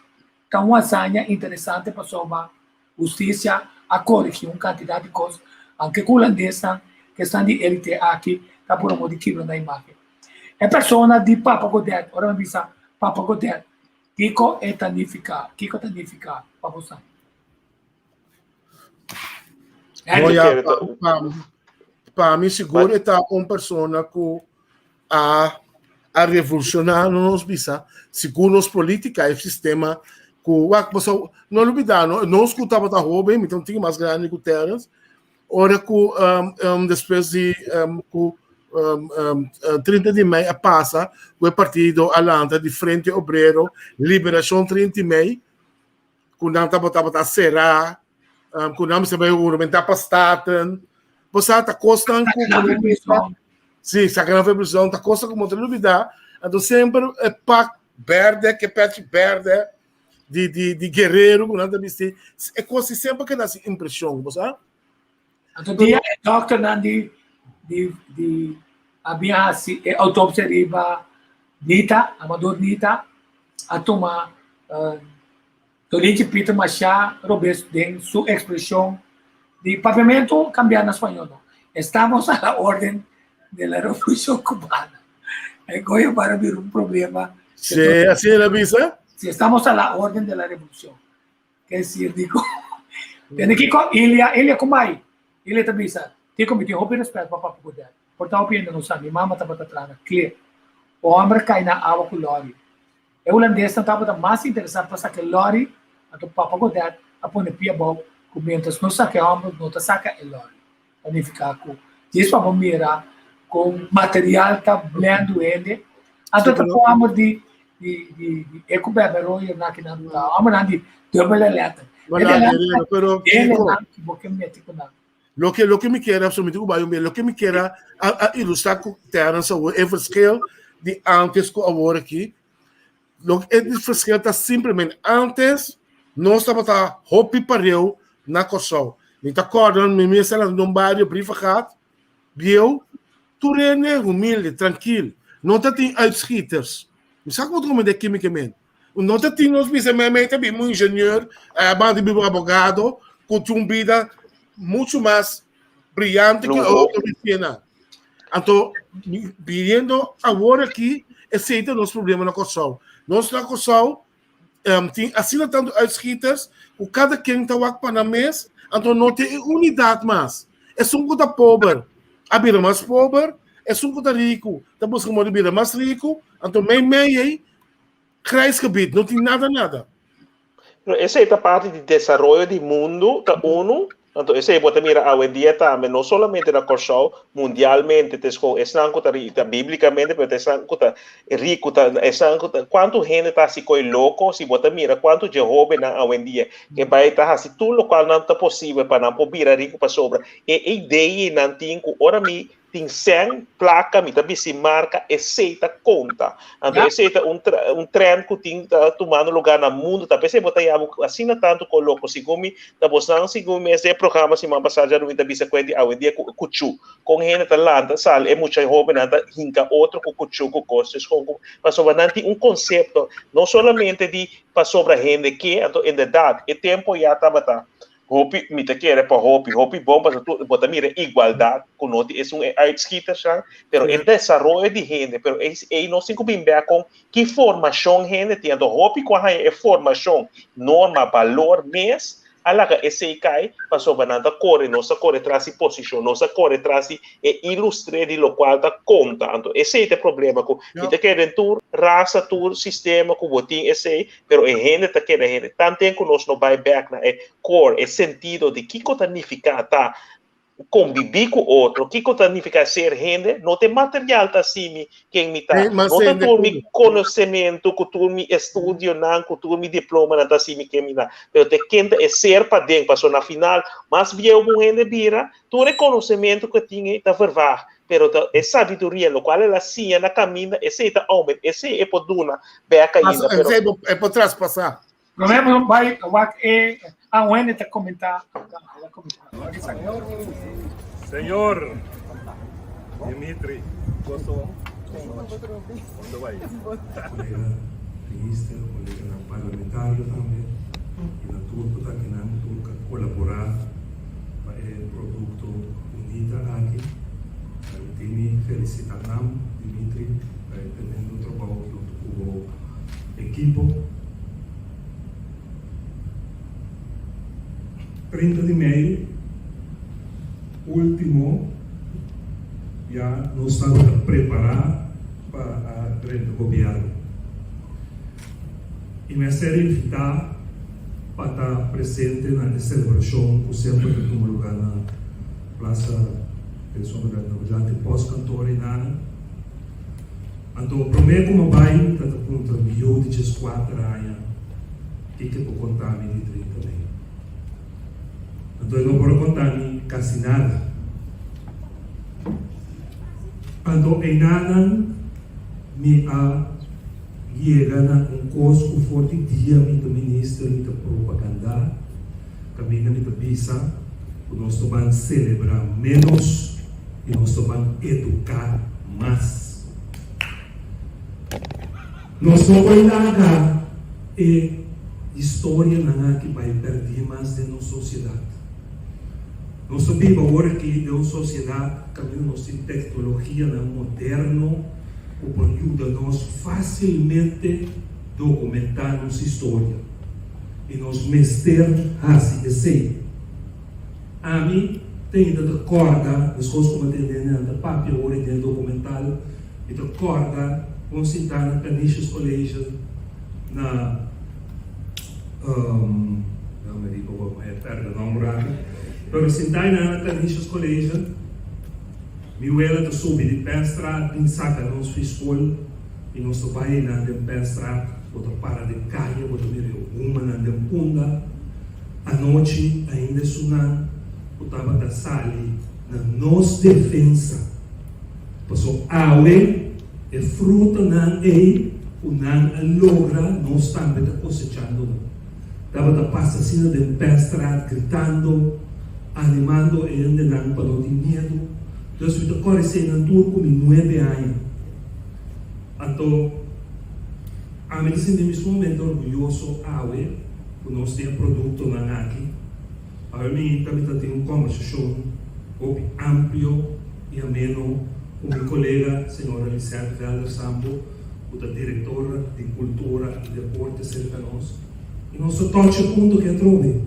ta un hazaña interesante pasobra hustisia a korigí un kantidat di kos aunke ku hulandesnan ku esnan di elite aki ta puru amor di kibra nan imágen. E persona di Papa Godet, ora mi bisa Papa Godet, kiko e ta nifiká? Kiko ta nifiká pa bosan? No, ya, pa mi sigur e ta un persona ku a a revolucioná no nos bisa sigur nos política e sistema ku wak paso no lubidá no nos ku tabata hoben mi ta un tiki mas grandi ku Terence ora ku um, um, despues di um, ku um, um, 30 di mei a pasa ku e partido a lanta di Frente Obrero Liberacion 30 di mei ku nan tabata tabata será um, ku nan mester bai huramentá pa Staten. Bo sa ta kosnan ku Sí, saca nan for prison, ta cosa ku bo ta lubida. Anto semper e pak berde, ke pechi berde di di di guerrero ku nan ta bisti, e kos si semper keda hasi impreshon, bo sa? Anto dia e dokternan di di di a bin hasi e autopsia riba Nita, Amador Nita, a tuma uh, Tolinchi Pieter masha robes den su expresion di papiamento cambia na spañol no. Estamos a la orden de la revolución cubana. E goyo para bira un problema. Sí, así el a bisa. Si estamos a la orden de la revolución. Ke decir dico. Tene kiko Ilia, Ilia kumai. Ilia ta bisa, Tico mi tin hopi respet pa Papa Godel. Por ta hopi hende no sa, mi mama tabata traha na Klip. Un homber kai na awa ku lori. E hulandesnan tabata mas interesá pa saka e lòri, anto Papa Godet a pone pia abou ku miéntras no saka e hòmber no ta saka e lòri. Ta nifiká ku djis pa bo mira kon material ta blèndu hende, anto ta kon hòmber di di di di e ku bèbè royo na kinan ta hòmbernan di dubbele letter. Pero Hendenan ku bo ke mete ku nan. Loke loke mi kier a mi tin ku bai un bia loke mi kier a a ilustra ku Terence awor e verschil di antes ku awor aki loke e verschil ta simplemente antes nos tabata hopi pareu na Kòrsou mi ta kòrda mi mes a lanta den un bario Brievengat bieu tur hende humilde trankil no ta tin uitschieters mi sa ku bo ta komende kimikamente No ta tin nos bisa mei ta bin un ingenieur, eh, banda bin un abogado, ku tin un bida mucho mas brillante que otro bisiena. Anto, viviendo awor aki, esei ta nos problema na Kòrsou. Nos na Kòrsou um, tin asina tantu uitschieters, ku kada ken ta wak pa nan mes, anto no tin e unidat mas. Esun ku ta pober a bira mas pober, esun ku ta riku ta buska modo di bira mas riku, anto mei mei ei Grijs gebied, no tin nada nada. Pero esei ta parti di desaroyo di mundu, ta unu. Anto esei bo ta mira awendia tambe, no solamente na Kòrsou, mundialmente ta eskou esnan ku ta ta bíblikamente, pero ta esnan ku ta riku, ta esnan ku ta kuantu hende ta hasi koi loko, si bo ta mira kuantu dje hóbennan awendia ke bai ta hasi tur lokual nan ta posibel pa nan por bira riku pasobra e idea nan tin ku ora mi. Tin sèn, plaka, mi ta bisti marka, esei ta konta. Anto esei ta un un trend ku tin ta tumando lugá na mundu. Ta p'esei bo ta yama asina tantu kon loko. Segun mi, ta bosnan segun mi mes den e programa siman pasá dja mi ta bisa kuenti awendia ku kuchú. Kon hende ta lanta sali e mucha hóbennan ta hinka otro ku kuchú ku kos. Dus kon ku pasobra nan tin un konsepto no solamente di pasobra hende ke, anto inderdat e tempu ya tabata Hopi, mi ta kere pa hopi, hopi bon pasobra tur bo ta mira igualdat ku no tin esun e uitschietersnan, pero e desaroyo di hende, pero ei ei nos tin ku bin bek kon ki formashon hende tin, anto hopi ku a haña e formashon, norma, balor mes a laga esei kai pasobra nan ta kore, nos ta kore tras di posishon, nos ta kore tras di e ilustre di lokual ta konta, anto esei ta e problema ku mi ta kere den tur rasa, tur sistema ku bo tin esei, Pero e hende ta keda hende. Tanten ku nos no bai bèk na e core, e sentido di kiko ta nifiká ta kombibí ku otro, kiko ta nifiká ser hende, no ta e material ta hasi mi ken mi ta. No ta tur mi konosementu, ku tur mi estudionan, ku tur mi diplomanan ta hasi mi ken mi ta. Pero ta ken ta e ser paden. Pasobra na final, mas bieu un hende bira, tur e konosementu ku e tin ei ta vervaag. Pero ta e sabiduria lokual el a siña na kaminda, esei ta oument, esei e por duna bek ainda. Pero esei e por traspasá. Promé bo bai wak e a un hende ta komentá. Señor Dimitri, gosto Unda bai? Kolega minister, koleganan parlamentario tambe i na tur ku ta akinan, tur ku a kolaborá pa e produkto bunita aki. Permití mi felisitá nan, Dimitri, pa e tremendo trabou huntu ku bo ekipo. 30 di mei ultimo ya nos tabata prepará pa a drenta gobièrnu i mi a ser invitá pa ta presente na e selebrashon ku semper ta tuma lugá na Plaza Pensionadat na dilanti Postkantoor einana. Anto promé ku mi a bai mi ta ta puntra mi yu di dieskuater aña kiko e por konta mi di 30 mei. Anto e no por a konta mi kasi nada. Anto einanan mi a yega na un kos ku for di dia mi ta minister mi ta propagandá, kaminda mi ta bisa ku nos ta ban selebrá ménos i nos ta ban eduká mas. Nos no por laga e historianan aki bai pèrdí mas den nos sosiedat. Nos ta biba awor aki den un sosiedat kaminda nos tin teknologianan moderno ku por yuda nos fásilmente dokumentá nos historia. I nos mester hasi esei. Ami ta ainda ta kòrda, meskos ku mi a tende nan ta papia awor den e dokumental, mi ta kòrda kon sintá na Canisius College na. No me di por e perde nomber aki. Pero sinta einan na Canisius College, mi wela ta subi di Penstraat bin saka nos fi skol i nos ta bai einan den Penstraat, bo ta para den kaya, bo ta mira e humanan den punda. Anochi ainda esunnan ku tabata sali na nos defensa. Paso awe e frutanan ei ku nan a logra nos tambe ta kosechando nan. Tabata pasa asina den Penstraat gritando, animando e hendenan pa no tin miedu. Dus mi ta kòrda eseinan tur ku mi nuebe aña. Anto ami ta sinti mi sumamente orguyoso awe ku nos tin e produktonan aki. Awe mi tabata tin un kòmbersashon hopi amplio i ameno ku mi kolega señora Lisette Velder Sambo ku ta direktora di Kultura i Deporte serka nos i nos ta tocha e punto ke atrobe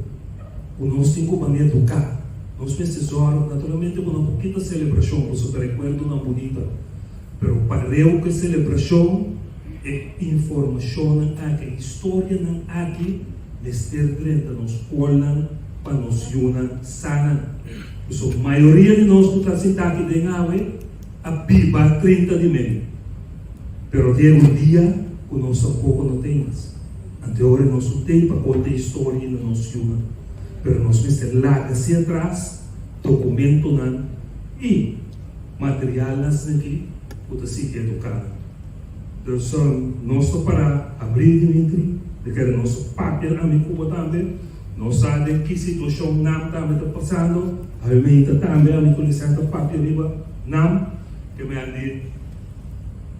ku nos tin ku ban eduká. Nos mester zòrg naturalmente ku no por kita selebrashon pasobra ta rekuerdonan bunita pero pareu ku e selebrashon e informashonnan aki e historianan aki mester drenta nos skolnan pa nos yunan sanan. Pasobra mayoria di nos ku ta sinta aki den awe a biba 30 di mei. Pero tin un dia ku nos tampoko no tei mas. Ante ora nos no tei pa konta historia na nos yunan. Pero nos mester laga si atras dokumentonan i. materialnan asina aki ku ta sigui eduká nan. Dus nos ta para abrí Dimitri, mi kere nos papia ami ku bo tambe, nos sa den ki situashon nan tambe ta pasando, awe meinta tambe ami ku Lisette ta papia riba nan, ke mi a di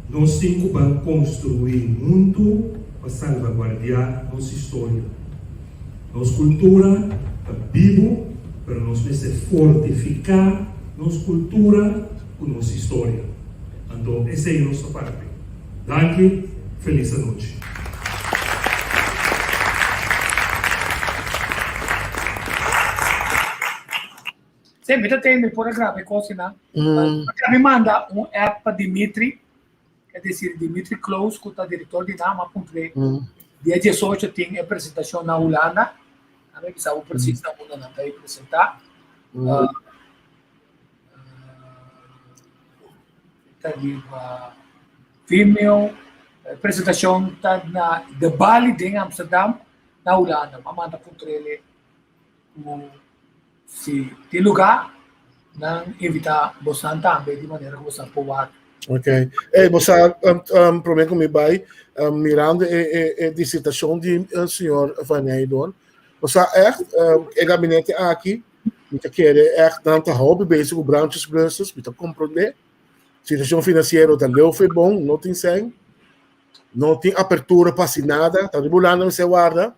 nos tin ku ban konstruí huntu pa salvaguardiá nos historia. Nos kultura ta bibu, pero nos mester fortifiká nos kultura ku nos historia. Anto esei nos ta parti. Danki, felis anochi. Sí, mi ta tende por a graba e kosnan. Mi manda un app pa Dimitri. Es decir, Dimitri Kloos, ku ta direktor di NAM, a puntr'é dia diesocho tin e presentashon na Hulanda. A mi bisa bo presis na unda nan ta e presentá. Ta riba Vimeo. E presentashon ta na De Balie den Amsterdam, na Hulanda. Mi a manda puntr'é ku Si tin lugá, nan invitá bosan tambe di manera ku bosan por wak. Ok. Ey, bo sa, um, um, promé ku mi bai, um, mirando e, e, e disertashon di uh, señor Van Nijdoorn, bo sa echt, um, e gabinete aki, mi ta kere echt, nan ta hopi bezig ku brandjesblussers, mi ta komprondé. Situashon finansiero ta leu fe bon, no tin sèn. No tin apertura pa hasi nada, ta riba Hulanda mester warda.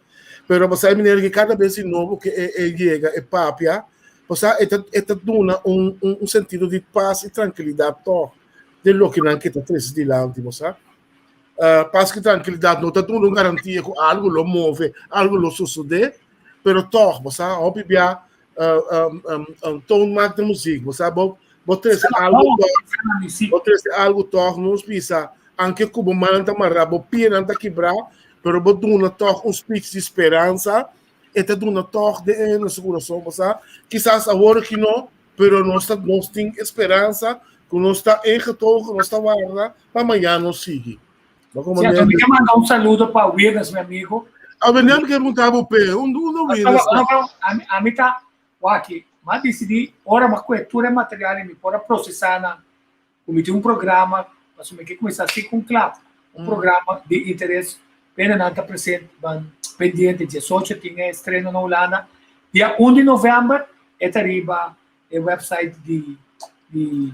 Pero bo sa e manera ki kada bes di nobo ke e e yega e papia, bo sa e ta e ta duna un un un sentido di pas i trankilidat tòg den loke nan ke ta trese dilanti, bo sa. Pas ku trankilidat no ta duna un garantia ku algu lo move, algu lo sosodé, pero tòg bo sa hopi bia toon maakt de muziek, bo sa bo bo trese algu tòg, bo trese algu tòg nos bisa Anke ku bo mannan ta mará, bo pianan ta kibrá, pero bo duna tòg un speech di speransa, e ta duna tòg den e hende su kurason. Bo sa, kisas awor aki no, pero nos ta nos tin e speransa ku nos ta ingetogen, nos ta warda pa mañan nos sigui. Bo Sí, anto mi ke manda un saludo pa Wirnes, mi amigo. A ber, mi ke pregunta bo p'e, unda Wirnes ta? Ami, ami ta, wak, m'a disidí ora m'a kue tur e material i mi por a prosesá nan Ku mi tin un programa, pasobra mi ke kuminsá si ku un klap, un programa di interes, pena nan ta presente, ban pendiente, diesocho tin e estreno na Hulanda, dia un di novèmber e ta riba e website di di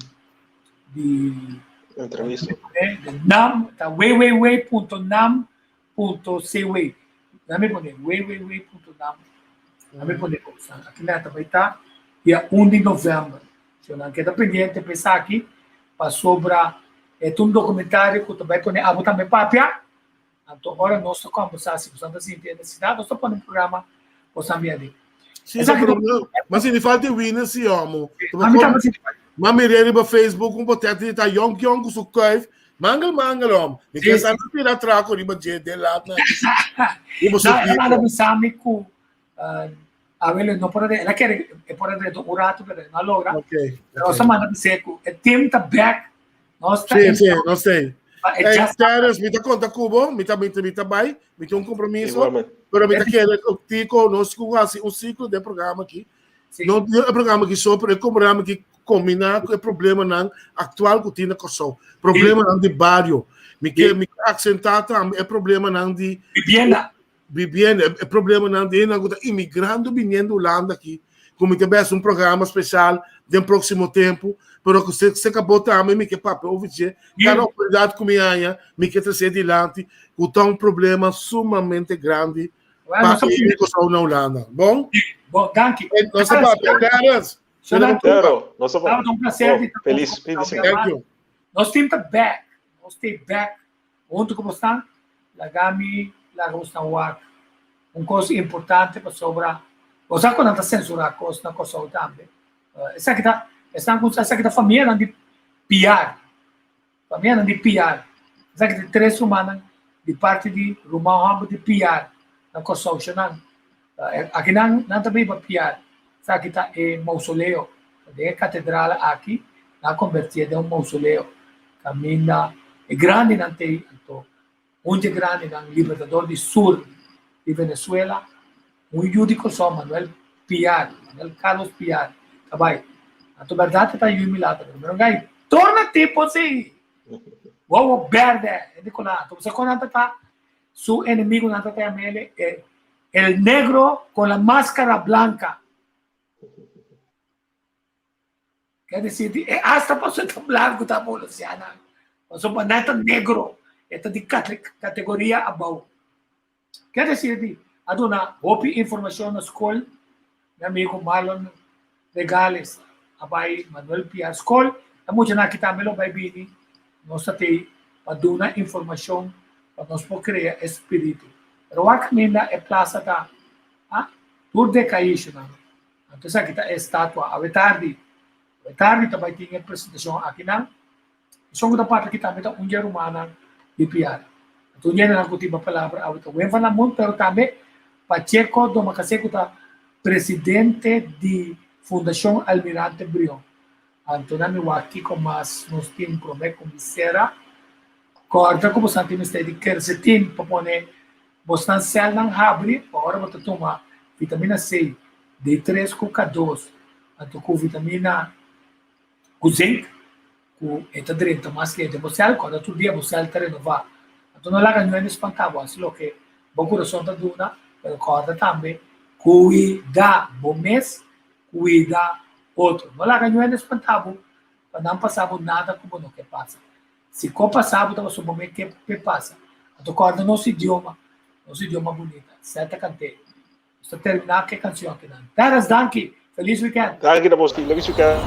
di Entrevista. di nam, ta www.nam.cw. Laat mi pone www.nam, laat mi pone aki nan ta bai ta dia un di novèmber. Si nan keda pendiente pa esaki, pasobra e ta un documentario cu ta bay pone abo tambe papia, anto ora nos ta combersa, si boso ta sinti e necesidad, nos ta pone un programa boso mira di. Sí, Esaki pero ma si ni falta wina si omo. A mi tambe sinti falta. Ma miré riba Facebook un potet di ta yong yong ku su kuif. Mangel mangel om. Mi ke sa tira traco riba dje de laat na. Riba su No, e bisa mi ku Awel no por a el a kere e por a drenta un rato pero no a logra. Okay. Pero nos a manda bis'é ku e team ta back. Nos ta Sí, sí, nos ta ei. Hey, Terence, mi ta konta ku bo, mi ta mi ta mi ta bai, mi tin un kompromiso, Igualmente. pero mi ta kere Tico, nos ku hasi un siklo den programa aki. No e programa aki so, pero e programa aki kombiná ku e problemanan aktual ku tin na Kòrsou. Problemanan di bario. Mi ke mi ke aksentá tambe e problemanan di Vivienda. Bibiendo, e problemanan di hendenan ku ta imigrando biniendo Hulanda aki, ku mi ta bai hasi un programa spesial den próksimo tempu, pero ku se se kabó tambe mi ke papia over dje, kada oportunidat ku mi haña mi ke tres'é dilanti ku ta un problema sumamente grandi pa e Kòrsou na Hulanda. Bon? Bon, danki. Nos ta papia. Terence, Claro, nos ta Tabata un placer di ta Feliz fin di semana. Thank you. Nos team ta back. Nos ta back. Huntu ku bosnan, laga mi laga bosnan wak un kos importante pasobra bo sa ku nan ta sensurá kos na Kòrsou tambe. Esaki ta esnan ku esaki ta famianan di Piar, famianan di Piar. Esaki ta tres rumannan di parti di ruman hòmber di Piar na Kòrsou. Shònan aki nan nan ta biba Piar. Esaki ta e mausoleo. Den e katedral aki nan a kombertié den un mausoleo kaminda e grandinan t'ei. Anto un dje grandinan, libertador di sur di Venezuela, un yu di Kòrsou, Manuel Piar, Manuel Carlos Piar, ta bai. Anto bèrdat e ta yu i milagro, pero mi no gai. Torna tipo si. Wowo berde, e di kola. Entonces kon nan ta su enemigo nan ta yamele el negro con la máscara blanca. Quer decir, e hasta paso ta blanco ta bolosiana. Paso pa nan ta negro, e ta di categoria abou. Quer decir di a duna hopi informacion na school, mi amigo Marlon Regales a bai Manuel Piar school, e muchanan aki tambe lo bai bini, nos ta tei pa duna informacion pa nos por crea e spiritu. Pero wak caminda e plaza ta, ah, tur decaishonan. Anto esaki ta e estatua. Awe tardi, awe tardi ta bai tin e presentacion akinan. Esun ku ta papia aki tambe ta un dje rumannan di Piar. Anto un dje nan ku tin pa palabra awe ta Wen van Lamont, pero tambe Pacheco Domacassé ku ta presidente di Fundashon Almirante Brion. Anto nan mi wak kiko mas nos tin promé ku mi sera. Kòrda ku bosan tin mester di kersetin pa pone bosnan sèlnan habri pa ora bo ta tuma vitamina C, D3 ku K2 anto ku vitamina ku zinc ku e ta drenta mas lento bo sèl, kòrda tur dia bo sèl ta renová. Anto no laga niun hende spantá bo, hasi loke bo kurason ta duna, pero kòrda tambe kuida bo mes, kuida otro. No laga niun hende spantá bo pa nan pasa bo nada ku bo no ke pasa. Si ko pasa bo ta pasobra bo mes ke p'e pasa. Anto kòrda nos idioma, nos idioma bunita, sèt ta kant'é. Nos ta terminá ku e kanshon akinan. Terrence, danki! Felis wikènt! Danki na bos, Feliz wikènt!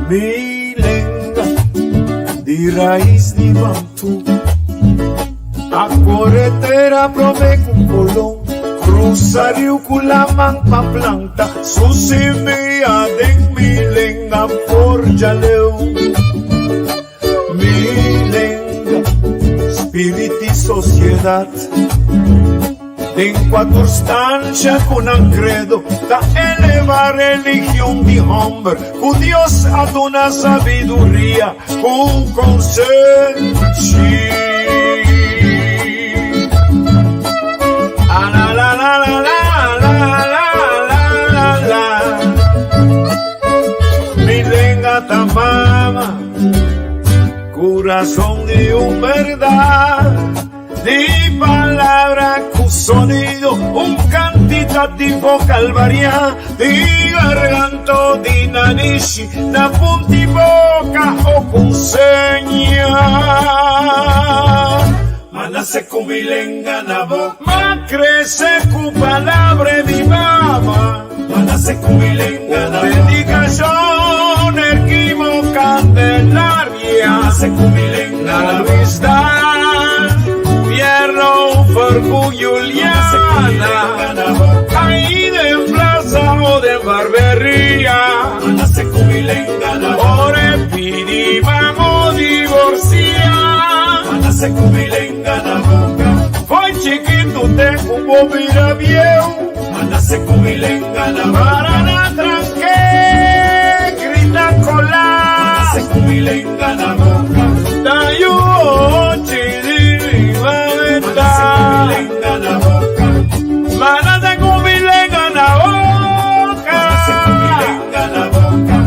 Mi lenga di raiz di Bantu A corretera prome cu Colón Cruza riu cu laman pa planta Su simia den mi lenga forja leu Mi lenga, spirit y sociedad Den cuater stancia cu nan credo Ta eleva religion di homber Cu Dios a duna sabiduria cu consenshi. Ah, la, la, la, la, la, la, la, la, la, la. Mi lenga ta mama, corazón di un verdad. Di palabra cu sonido, un cantitativo calvaria, di garganto, di narishi, na punti boca o cu seña. Ma nace cu mi lenga na boca, ma crece cu palabra di mama. Ma nace cu mi lenga na boca, Dedicacion Erquimo Candelaria. Ma nace cu mi lenga na boca, Luis Dan, Fierro Fercu Juliana. Ahí den plaza o den barberia. Ma nace cu mi lenga na boca, Ore pidi vamos divorcia. Ma nace cu mi lenga na boca. Foi chiquito te cu bo bira bieu. Manase cu mi lenga na boca. Para na tranque, grita cola. Manase cu mi lenga na boca. Tayu chiri mameta. Manase cu mi lenga na boca. Manase cu mi lenga na boca. Manase cu mi lenga na boca.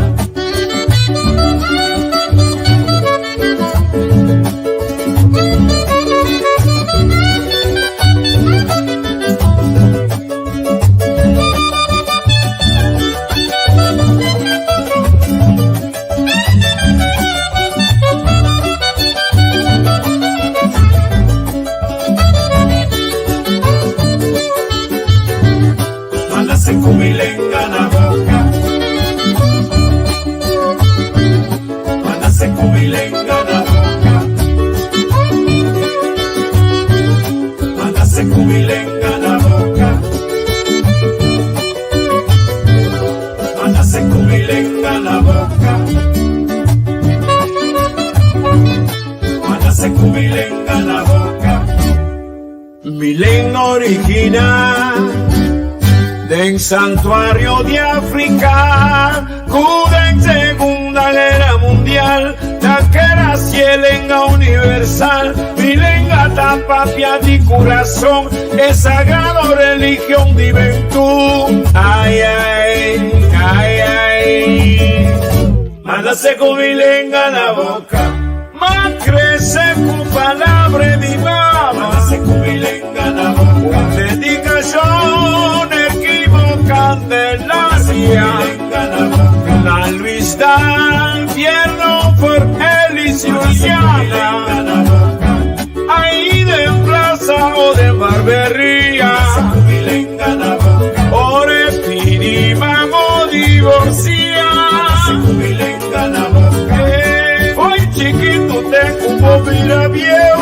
Nace ku mi lenga na boka. Mi lenga original den santuario di Afrika ku den Segunda Guera Mundial ta keda si e lenga universal. Mi lenga ta papia di kurason e sagrado religion di bentú. Ai ai, ai ai. Ma nase ku mi lenga na boka. Ma krese ku palabra di mama. Ma nase ku mi lenga na boka. Un dedikashon Erquimo Candelaria. Na Luis Dan Fierno for Elis Juliana. Ahí den plaza o den barberia. Ora e pidi mamo divorcia. Hoy chiquito te cubo mira bieu.